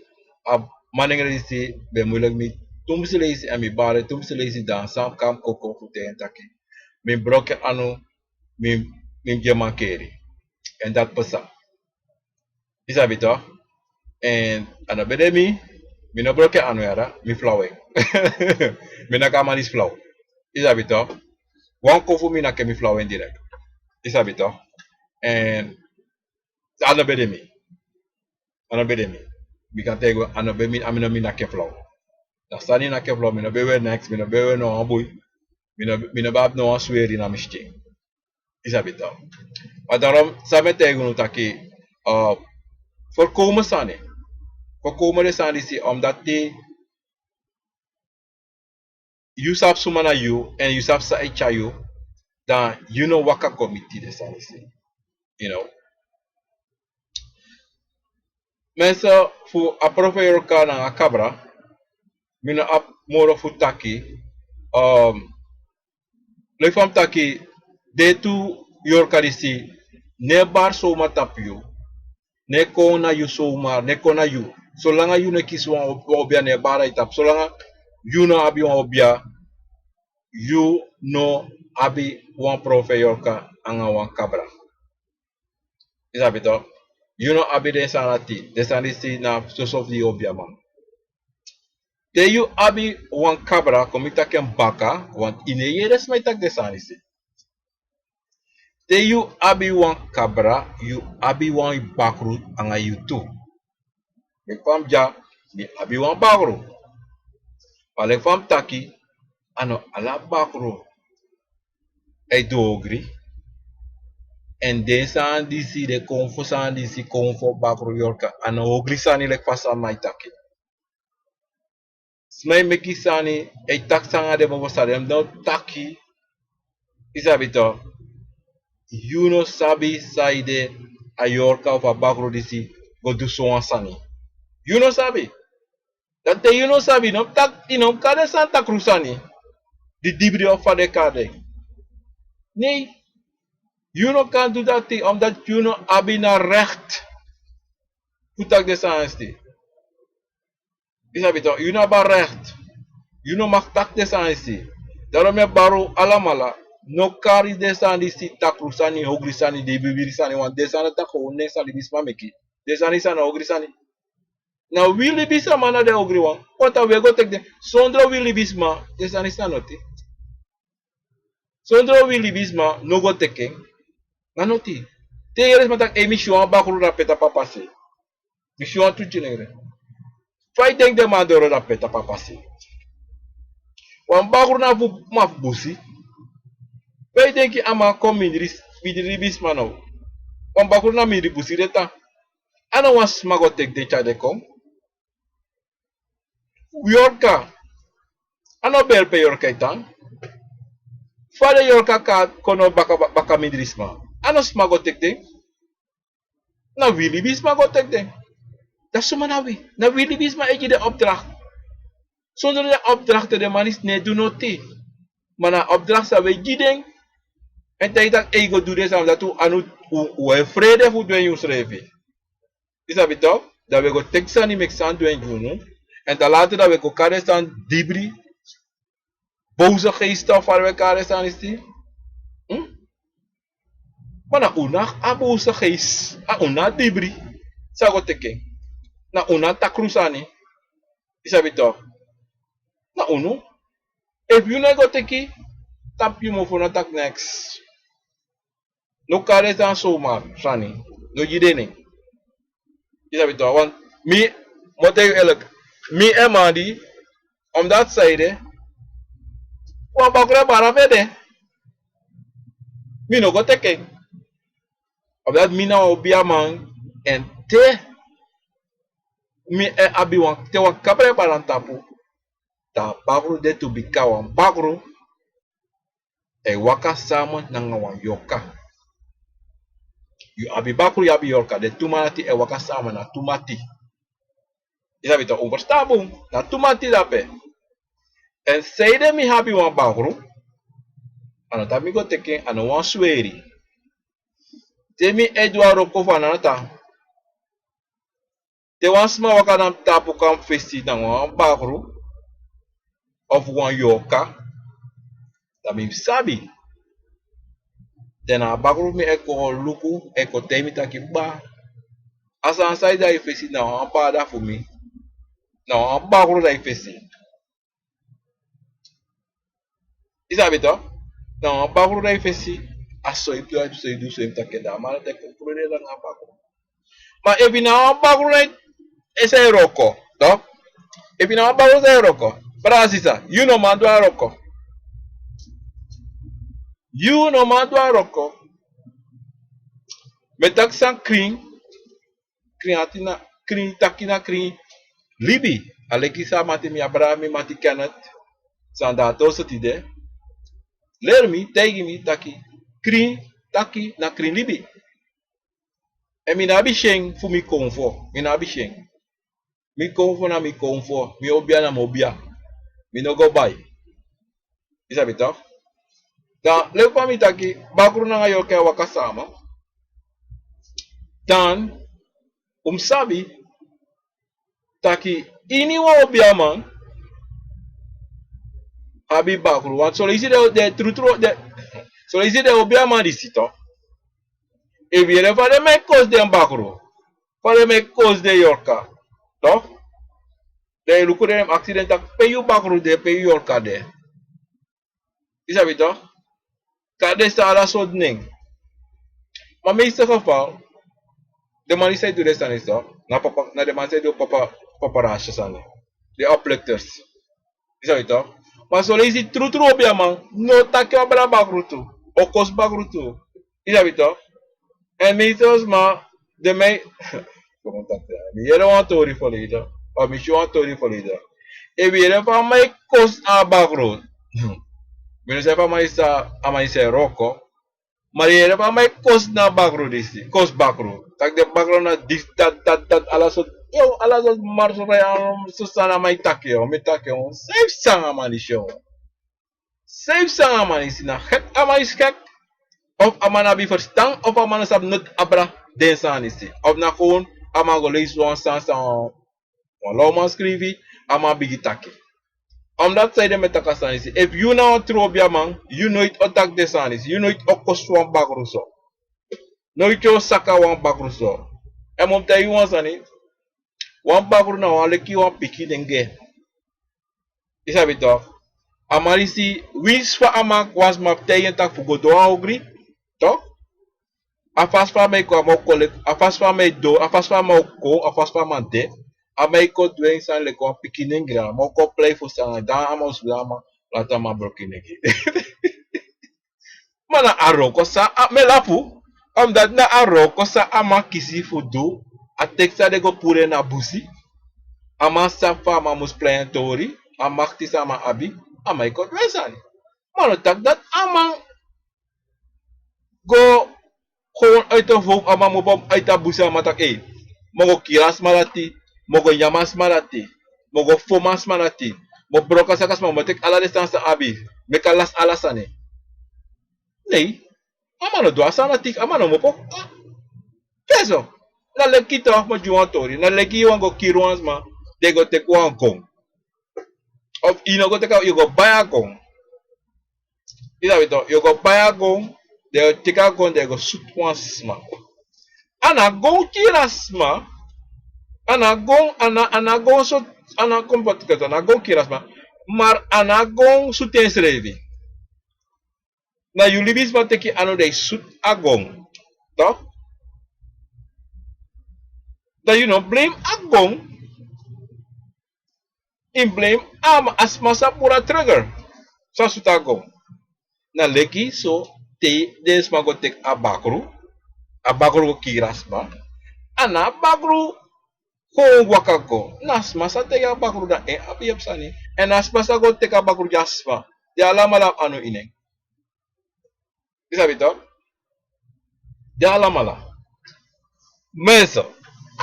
a manengre disi ben muilek mi tumsi leisi èn mi bari tumsi leisi dan san kam koko fu ten taki mi broko en anu mi mi gi en mankeri. Èn dati pasa. Yu sabi to. Èn a no ben de mi mi no broko en anu yara mi flaw en. Mi naki a man disi flaw. Yu sabi to. Wan kon fu mi naki en mi flaw en direk. Yu sabi to. Èn a no ben de mi. A no ben de mi. Mi kan taigi unu a no ben mi a mi no mi naki en flaw. Na sani naki en flaw mi no ben weri neks mi no ben weri no wan bui. Mi no ben abi no wan sweri na mi skin. Yu sabi to. Ma darom san mi e taigi unu taki, forkomen sani. Forkomen den sani disi omdati yu sabi suma na yu èn yu sabi san e tyari yu, dan yu no waka go miti den sani disi. Yu no. Mense fu a profeiti yorka nanga kabra, mi no abi moro fu taki. Leki fa mi taki, den tu yorka disi no e bari sowma tapu yu. No e kon na yu sowma no e kon na yu. Solanga yu no e kisi wan obia no e bari a yu tapu solanga yu no abi wan obia. Yu no abi wan profeiti yorka nanga wan kabra. Yu sabi to. Yu no abi den sani dati den sani disi na soso fu yu obiaman. Te yu abi wan kabra kon mi taki en baka. Want yu no e yere sma e taki den sani disi. Te yu abi wan kabra yu abi wan bakru nanga yu tu. Leki fa mi dya mi abi wan bakru. Ma leki fa mi taki a no ala bakru e du ogri. Èn den sani disi den kon fu sani disi kon fu bakru yorka a no ogri sani leki fa san man e taki. Sma e meki sani e taki sani nanga den mofo san den no taki. Yu sabi to. Yu no sabi saide a yorka of a bakru disi go du sowan sani. Yu no sabi. Dan te yu no sabi yu no mus kari den sani takru sani. Di dibri of fa den kari den. Nei. Yu no kan du dati omdati yu no abi na rekt fu taki den sani sti. Yu sabi to yu no abi a rekt. Yu no maki taki den sani sti. Darom mi e bari un alamala. No kari den sani disi takru sani hogri sani dibibiri sani wan den sani taki un nen san libisma meki. Den sani disi a na hogri sani. Na wi libisma na den hogri wan. Kota wi e go teki den. Sondro wi libisma den sani disi na noti. Sondro wi libisma no go teki en. Na noti. Te yere sma taki ei mi si wan bakru dape tapu a pase. Mi si wan tu tinengre. Fa yu denki den man doro dape tapu a pase? Wan bakru na fu man fu busi. Fa yu denki a man kon mindri mindri libisma now? Wan bakru na mindri busi den tan. A no wan sma go teki den tyari den kon. Yorka. A no beri pe yorka e tan. Fa den yorka kon now baka mindri sma? A no sma go teki den. Na wi libisma go teki den. Dan suma na wi? Na wi libisma e gi den opdrakti. Sondro den opdrakti den man disi no e du noti. Ma na a opdrakti san wi e gi den. Èn taigi taki ei go du den sani dati un anu un e frede fu du en gi unsrefi. Yu sabi to. Dan wi e go teki sani meki sani du en gi unu. Èn dan later dan wi e go kari den sani dibri. Bowse geesti of fa den wi e kari den sani sti. Ma na unu na a bowse geesti a unu na a dibri. San go teki en? Na unu na a takru sani. Yu sabi to. Na unu. Efu yu no e go teki tapu yu mofo no taki neks. No kari den sani sowmar sani. No gi den nen. Yu sabi to wan mi mote yu elek mi en man di. Omdati san ede wan bakru e bari a fu ede. Mi no go teki en. Omdati mi na wan obiaman. Èn te mi e abi wan te wan kabra e bari na mi tapu. Dan a bakru de tu bika wan bakru. E waka sama nanga wan yorka. Yu abi bakru yu abi yorka den tu man dati e waka sama na tu mati. Yu sabi to un ferstan bun. Na tu mati dape. Èn sanede mi abi wan bakru. A no tan mi go teki en a no wan sweri. Te mi e du a wroko fu a nana tan. Te wan sma waka na mi tapu kon na mi fesi nanga wan bakru of wan yorka, dan mi mus sabi. Dan na a bakru fu mi e kon luku, e kon taigi mi taki: Baa, a sani san yu de na yu fesi, na wan papa fu mi, na wan bakru de na yu fesi. Yu sabi to? Na wan bakru de na yu fesi. A so yu du, a so yu du, so yu mus taki en. Dan a man dati e kon puru den nanga a bakru. Ma efu yu na wan bakru na yu, san yu e wroko, to? Efu yu na wan bakru san yu e wroko, brada, sisa, yu no man du a wroko. Yu no man du a wroko. Mi e taki san krin, krin ati na, krin taki na krin libi. A leki san a mati, mi a brada, mi mati Kenneth, san de a toso tide, leri mi, taigi mi taki krin taki na krin libi. Èn mi no abi syen fu mi konfo, mi no abi syen. Mi konfo na mi konfo, mi obia na mi obia. Mi no go bai. Yu sabi to? Dan leki fa mi taki, bakru nanga yorka e waka sama. Dan un mus sabi taki ini wan obiaman abi bakru. Want soleisi den, den trutru, den, soleisi den obiaman disi to, efu yu yere fa den man e kosi den bakru, fa den man e kosi den yorka, to, dan yu luku den, yu mus aksi den taki: Pe yu bakru de, pe yu yorka de? Yu sabi to? Kande san ala sortu nen. Ma meeste geval, den man di sa e du den sani so, na papa, na den man sa e du papa, paparazzi sani. Den oplichters. Yu sabi to? Ma soleisi trutru obiaman no taki abra bakru tu, o kosi bakru tu. Yu sabi to? Èn meeste sma, den man e, mi yere wan tori verleden, of mi si wan tori verleden. Efu yu yere fa a man e kosi a bakru, mi no sabi fa a man e sa, a man e sa e wroko. Ma yu yere fa a man e kosi na bakru disi, kosi bakru. Taki den bakru na disi, dati, dati, dati, ala sortu, yo, ala sortu marsra, ya, so sani a man e taki, yo, mi taki, yo, san yu fu sanga a man disi, yo. San yu fu sanga a man disi, na gek a man disi gek, of a man no abi ferstan, of a man no sabi noti abra den sani disi. Of na gewoon a man go leisi wan sani san wan lawman skrifi, a man bigin taki. Omdat san ede mi e taki a sani disi. Efu yu na wan tru obiaman, yu noiti o taki den sani disi. Yu noiti o kosi wan bakru so. Noiti o saka wan bakru so. Èn mi o taigi yu wan sani. Wan bakru na wan leki wan pikin nenge. Yu sabi to? A man disi, winsi fa a man, wan sma taigi en taki fu go du wan ogri, to? A fasi fa a man e kon, a man o kon leki, a fasi fa a man e du, a fasi fa a man o kon, a fasi fa a man de, a man e kon du en sani leki wan pikin nengre, a man o kon plei fu sani, dan a man o sidon, a man lati a man broko en nengre. Ma na a wroko san a, mi e lafu, omdat na a wroko san a man kisi fu du, a teki san den go puru en na busi, a man sabi fa a man mus plei en tori, a makti san a man abi, a man e kon du en sani. Ma no taki dati a man go gewoon uit a vou, a man mu opo uit a busi, a man taki: Ei, mi o go kiri a sma dati, mi o go nyan a sma dati, mi o go fon a sma dati, mi o broko a saka sma, mi o teki ala den sani san a abi, meki a lasi ala sani. Nei, a man no du a sani dati, a man no mu opo. Te so, na leki, to, mi o gi wan tori, na leki yu wani go kiri wan sma, den go teki wan gon. Of yu no go teki a, yu go bai a gon. Yu sabi to, yu go bai a gon, den go teki a gon, den go sutu wan sma. A no a gon kiri a sma, a no a gon, a no a, a no a gon so, a no a kon poti koti, a no a gon kiri a sma, ma a no a gon sutu ensrefi. Na yu libisma teki anu, dan yu sutu a gon. To? Dan yu no blame a gon. Yu blame a, a sma san puru a trigger, san sutu a gon. Na leki so, te den sma go teki a bakru, a bakru go kiri a sma, a no a bakru kon waka go. Na a sma san taigi a bakru, dan en abi yepi sani. Èn a sma san go teki a bakru gi a sma, den alamala abi anu ini en. Yu sabi to? Den alamala. Mensen,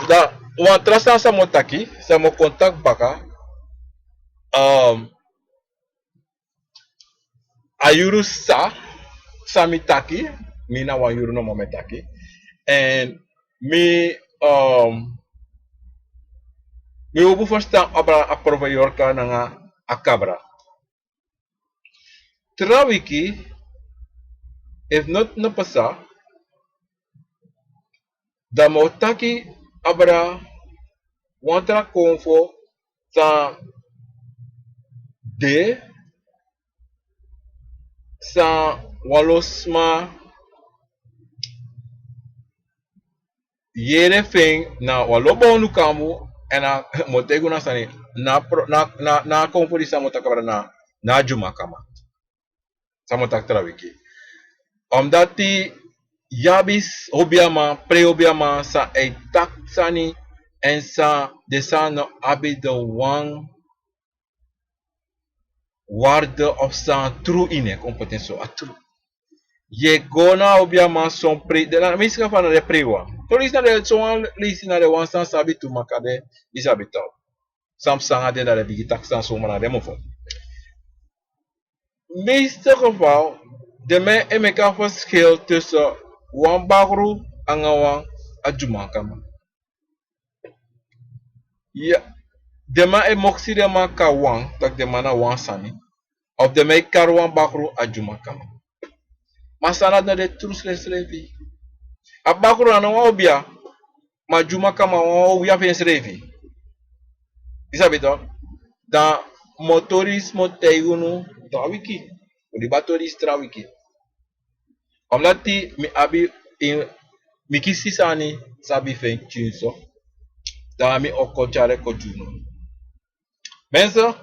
dan wan tra sani san mi o taki, san mi o kon taki baka. Ehm, a yuru sa, san mi taki, mi na wan yuru nomo mi e taki. Èn mi, ehm, Mi hopu ferstan abra a profe yorka nanga a kabra. Tra wiki, efu noti no pasa, dan mi o taki abra wan tra konfo san de, san wan lo sma yere fu en na wan lo bonu kambu, èn a mi o taigi unu a sani, na pro- na na na a konfo disi san mi o taki abra na na a dyumakama. San mi o taki tra wiki. Omdati yu abi s- obiaman, prei obiaman san e taki sani, èn san den sani no abi den wan warde of san tru ini en, kon poti en so, a tru. Yu e go na a obiaman son prei, den na mi sika fa na den prei wan. Son leisi na den, son wan leisi na den wan san sabi tu, ma kande yu sabi tok. San psa nanga den, dan den bigin taki san suma nanga den mofo. Meeste geval, den man e meki a verschil tussen wan bakru nanga wan adyumankama. Ya, den man e moksi den man kan wan, taki den man na wan sani. Of den man e kari wan bakru adyumankama. Ma san dati no de tru srefsrefi. A bakru na no wan obia, ma adyumankama wan obia fu ensrefi. Yu sabi tok. Dan mi o tori disi mi o taigi unu tra wiki. Un libi a tori disi tra wiki. Omdati mi abi in, mi kisi sani sabi fu en pikinso. Dan mi o kon tyari en kon gi unu. Mensen,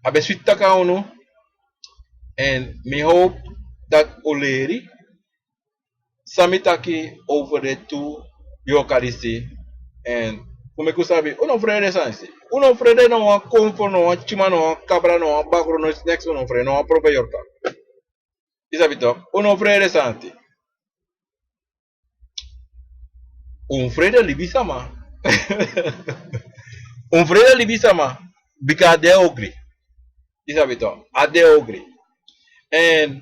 a ben switi taki na unu. Èn mi hopu dati un leri san mi taki over den tu yorka disi. Èn fu meki un sabi, un no frede sani disi. Un no frede no wan konfo, no wan tyima, no wan kabra, no wan bakru, no neks, un no frede no wan profe yorka. Yu sabi tok, un no frede sani disi. Un frede libisama. Un frede libisama. Bika a de ogri. Yu sabi tok, a de ogri. Èn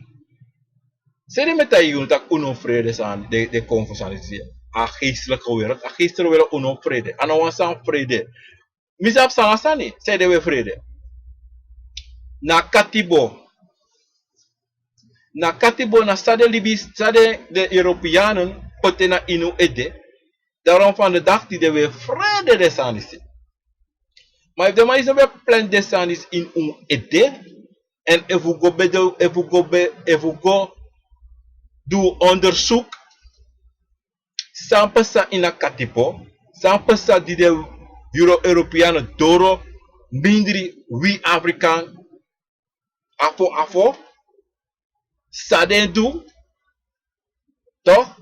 sede mi e taigi unu taki un no frede sani, den, den konfo sani disi. A geestelijke wereld, a geestelijke wereld un no frede. A no wan sani frede. Mi sabi san a sani, sede un e frede. Na katibo. Na katibo, na san den libi, san den, den Europeanen poti na ini un ede. Daarom van de dag tide un e frede den sani disi. Ma efu den man disi no ben plant den sani disi ini un ede, èn efu un go ben du, efu un go ben, efu un go du onderzoek, san pasa ini a katibo, san pasa di den Euro-, Europeanen doro mindri wi Afrikan, afo afo, san den du, toch,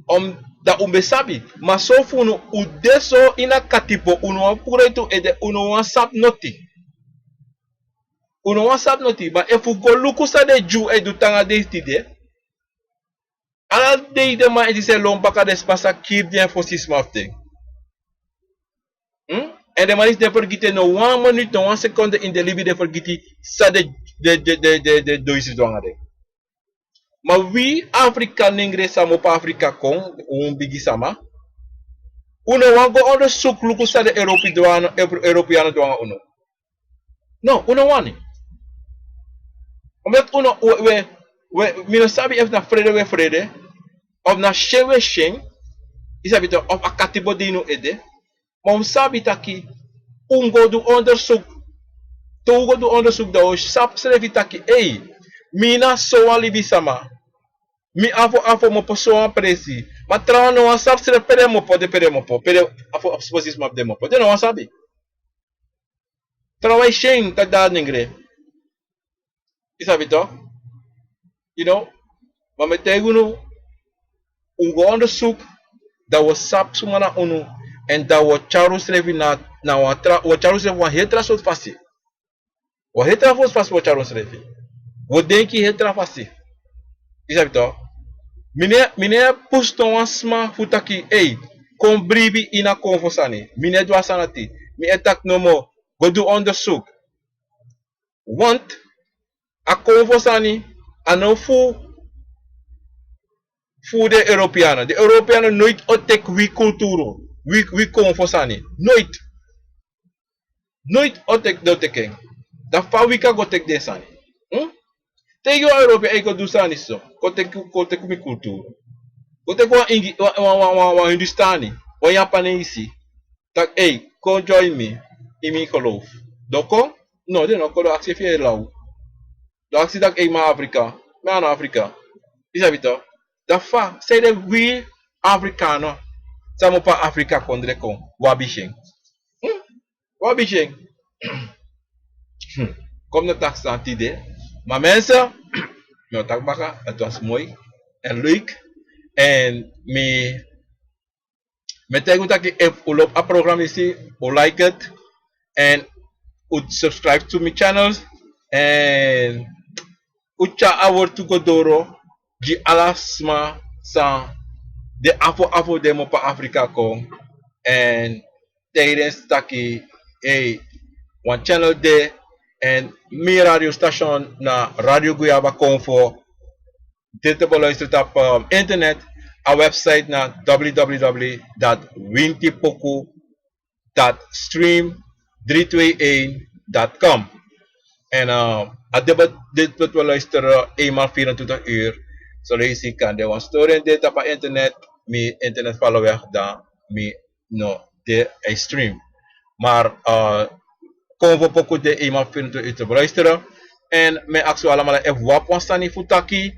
om, dan un ben sabi. Ma so fu unu, un de so ini a katibo, un no wani puru ete un ede, un no wani sabi noti. Un no wani sabi noti, ma efu un go luku san den Dyu e du te nanga dei tide, ala dei den man e disi e lon baka den sma sa kiri den fosi sma fu den. Hmm? Èn den man disi den fergiti en, no wan minutu, no wan sekonde ini den libi den fergiti san den, den, den, den, den, den doisi du nanga den. Ma wi Afrika nengre san mu opo Afrika kon, un bigi sama, un no wani go onderzoek luku san den Europe du nanga, Euro-, Europeanen du nanga unu. No, un no wani. Omdat un no, we, we, we, mi no sabi efu na frede we frede, of na syen we syen, yu sabi toch, of a katibo de ini un ede. Ma un sabi taki, un go du onderzoek. Te un go du onderzoek, dan un sabi srefi taki, ei, mi na sowan libisama. Mi afo afo mi opo sowan presi. Ma trawan no wani sabi srefi pe den mu opo, de pe den mu opo, pe den afo afo sma fu den mu opo. Den no wani sabi. Trawan e syen taki dati nengre. Yu sabi toch? Yu know, ma mi e taigi unu, un go onderzoek, dan un o sabi suma na unu, èn dan un o tyari unsrefi na, na wan tra, un o tyari unsrefi wan heri tra sortu fasi. Wan heri tra sortu fasi un o tyari unsrefi. Un o denki heri tra fasi. Yu sabi toch? Mi no e, mi no e pusu no wan sma fu taki, ei, kon bribi ini a konfo sani. Mi no e du a sani dati. Mi e taki nomo, go du onderzoek. Want a konfo sani, a no fu, fu den Europeanen. Den Europeanen noiti o teki wi kulturu. wi wi konfo sani. Noiti. Noiti o teki den o teki en. Dan fa wi kan go teki den sani? Te yu go na europe e go du sani so, go teki mi kulturu. Go teki wan ingi wan hindustani, wan japanesi, taki ei, kon join mi. Ini mi geloof. Doko no den no kon do aksi efu yu e law. Dan aksi taki ei man, afrika, man afrika. Yu sabi to? Dan fa san ede wi afrikano, san mi opo na afrika kondre kon? Wi abi si en. Wi abi si en. Kon mi no taki san tide. Ma mense, mi o taki baka, dati wasi moi en luik. En mi mi e taigi un taki efu un lobi a program disi, un like it, en un subscribe tu mi channels, en un tyari a wortu go doro gi ala sma san de afo afo den mu opo na afrika kon. En taigi den taki ei, wan channel de, en mi radio station na Radio Guyaba Konfo. Dit te beluisteren op internet. A website na www dot wintipoku dot stream drie twee een dot com. En a dit te beluisteren eenmaal vierentwintig uur. Zoleisi kan de wan storing dit op internet, mi internet vallen weg dan mi no de a stream. Maar kon wi poku de eenmaal vierentwintig uur te beluisteren. En mi aksi un alamala efu un abi wan sani fu taki,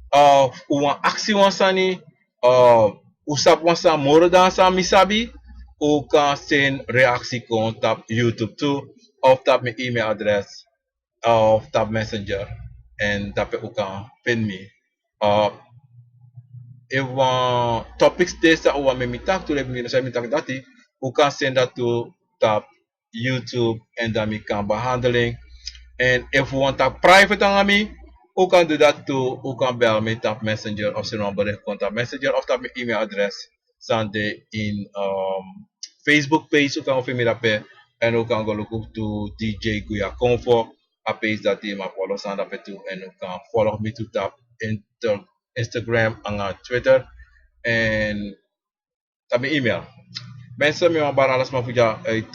of un wani aksi wan sani, of un sabi wan sani moro dan san mi sabi, un kan seni reaksi kon tapu YouTube tu, of tapu mi email adres, of tapu Messenger. En dape un kan feni mi. Efu wan topics de san un wani meki mi taki tu, lebi mi no sabi mi taki dati, un kan seni dati tu tapu YouTube, en dan mi kan behandel en. En efu un wani taki private nanga mi, un kan du dati tu. Un kan bel mi tapu Messenger of seni wan bericht kon tapu Messenger of tapu mi email adres san de ini Facebook page, un kan go feni mi dape. En un kan go luku tu DJ Guya Konfo, a page dati, ma follow san dape tu. En un kan follow mi tu tapu Instagram nanga Twitter. En tapu mi email. Mensen, mi wani bari ala sma fu dya uit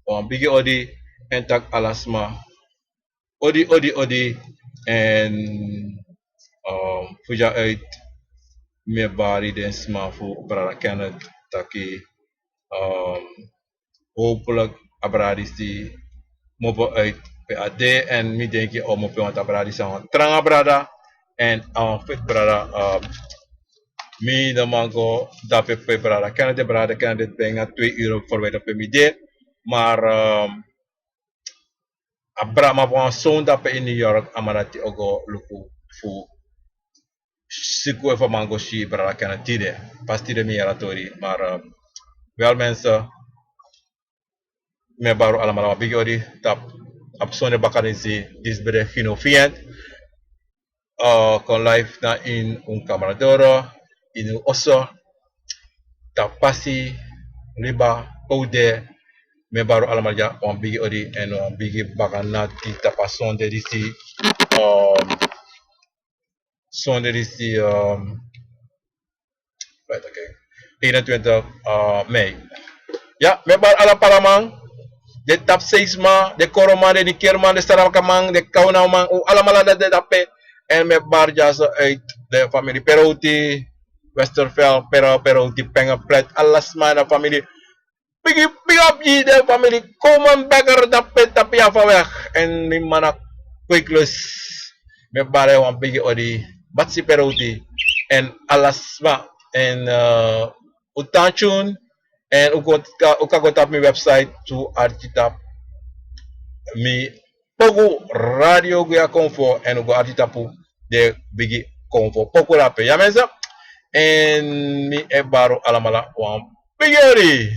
wan bigi odi, en taki ala sma odi, odi, odi. En fu dya uit mi e bari den sma fu brada Kenneth taki, hopelijk a brada disi mobo uit pe a de. En mi denki a o mobo uit, want a brada disi na wan tranga brada, en a wan feti brada. Mi no man go dape pe brada Kenneth de, brada Kenneth de ben na twee uur verwijderd pe mi de. Maar a brada, mi abi wan son dape in New York, a man dati o go luku fu siku efu a man go si brada Kenneth tide. Pasi tide mi yere a tori. Maar wel mensen, mi e bari un alamala wan bigi odi tapu a sonde bakadisi. Disi bericht gi no fiyent. Kon live na ini un kamera doro, ini un oso, tapu pasi, liba, pe un de. Mi e bari un alamala dya wan bigi odi en wan bigi bakanati tapu a sonde disi. Sonde disi, eenentwintig mei. Ya, mi e bari ala Paraman, den Tapseisma, den Koroman, den Nikerman, den Saramakaman, den Kaunauman, un alamala dati de dape. En mi e bari dyaso uit den famili Perouti, Westerveld, Pero, Perouti, Pengenplet, ala sma na famili. Bigi, bigi up gi den famili Koman Bekker dape tapu Java weg. En mi man na Kweeklus. Mi e bari wan bigi odi, Batsi Perouti, en ala sma. En un tan tune. En un kan go tapu mi website tu arki tapu mi poku Radio Guya Konfo, en un go arki tapu den bigi konfo poku dape. Ya mensen. En mi e bari un alamala wan bigi odi.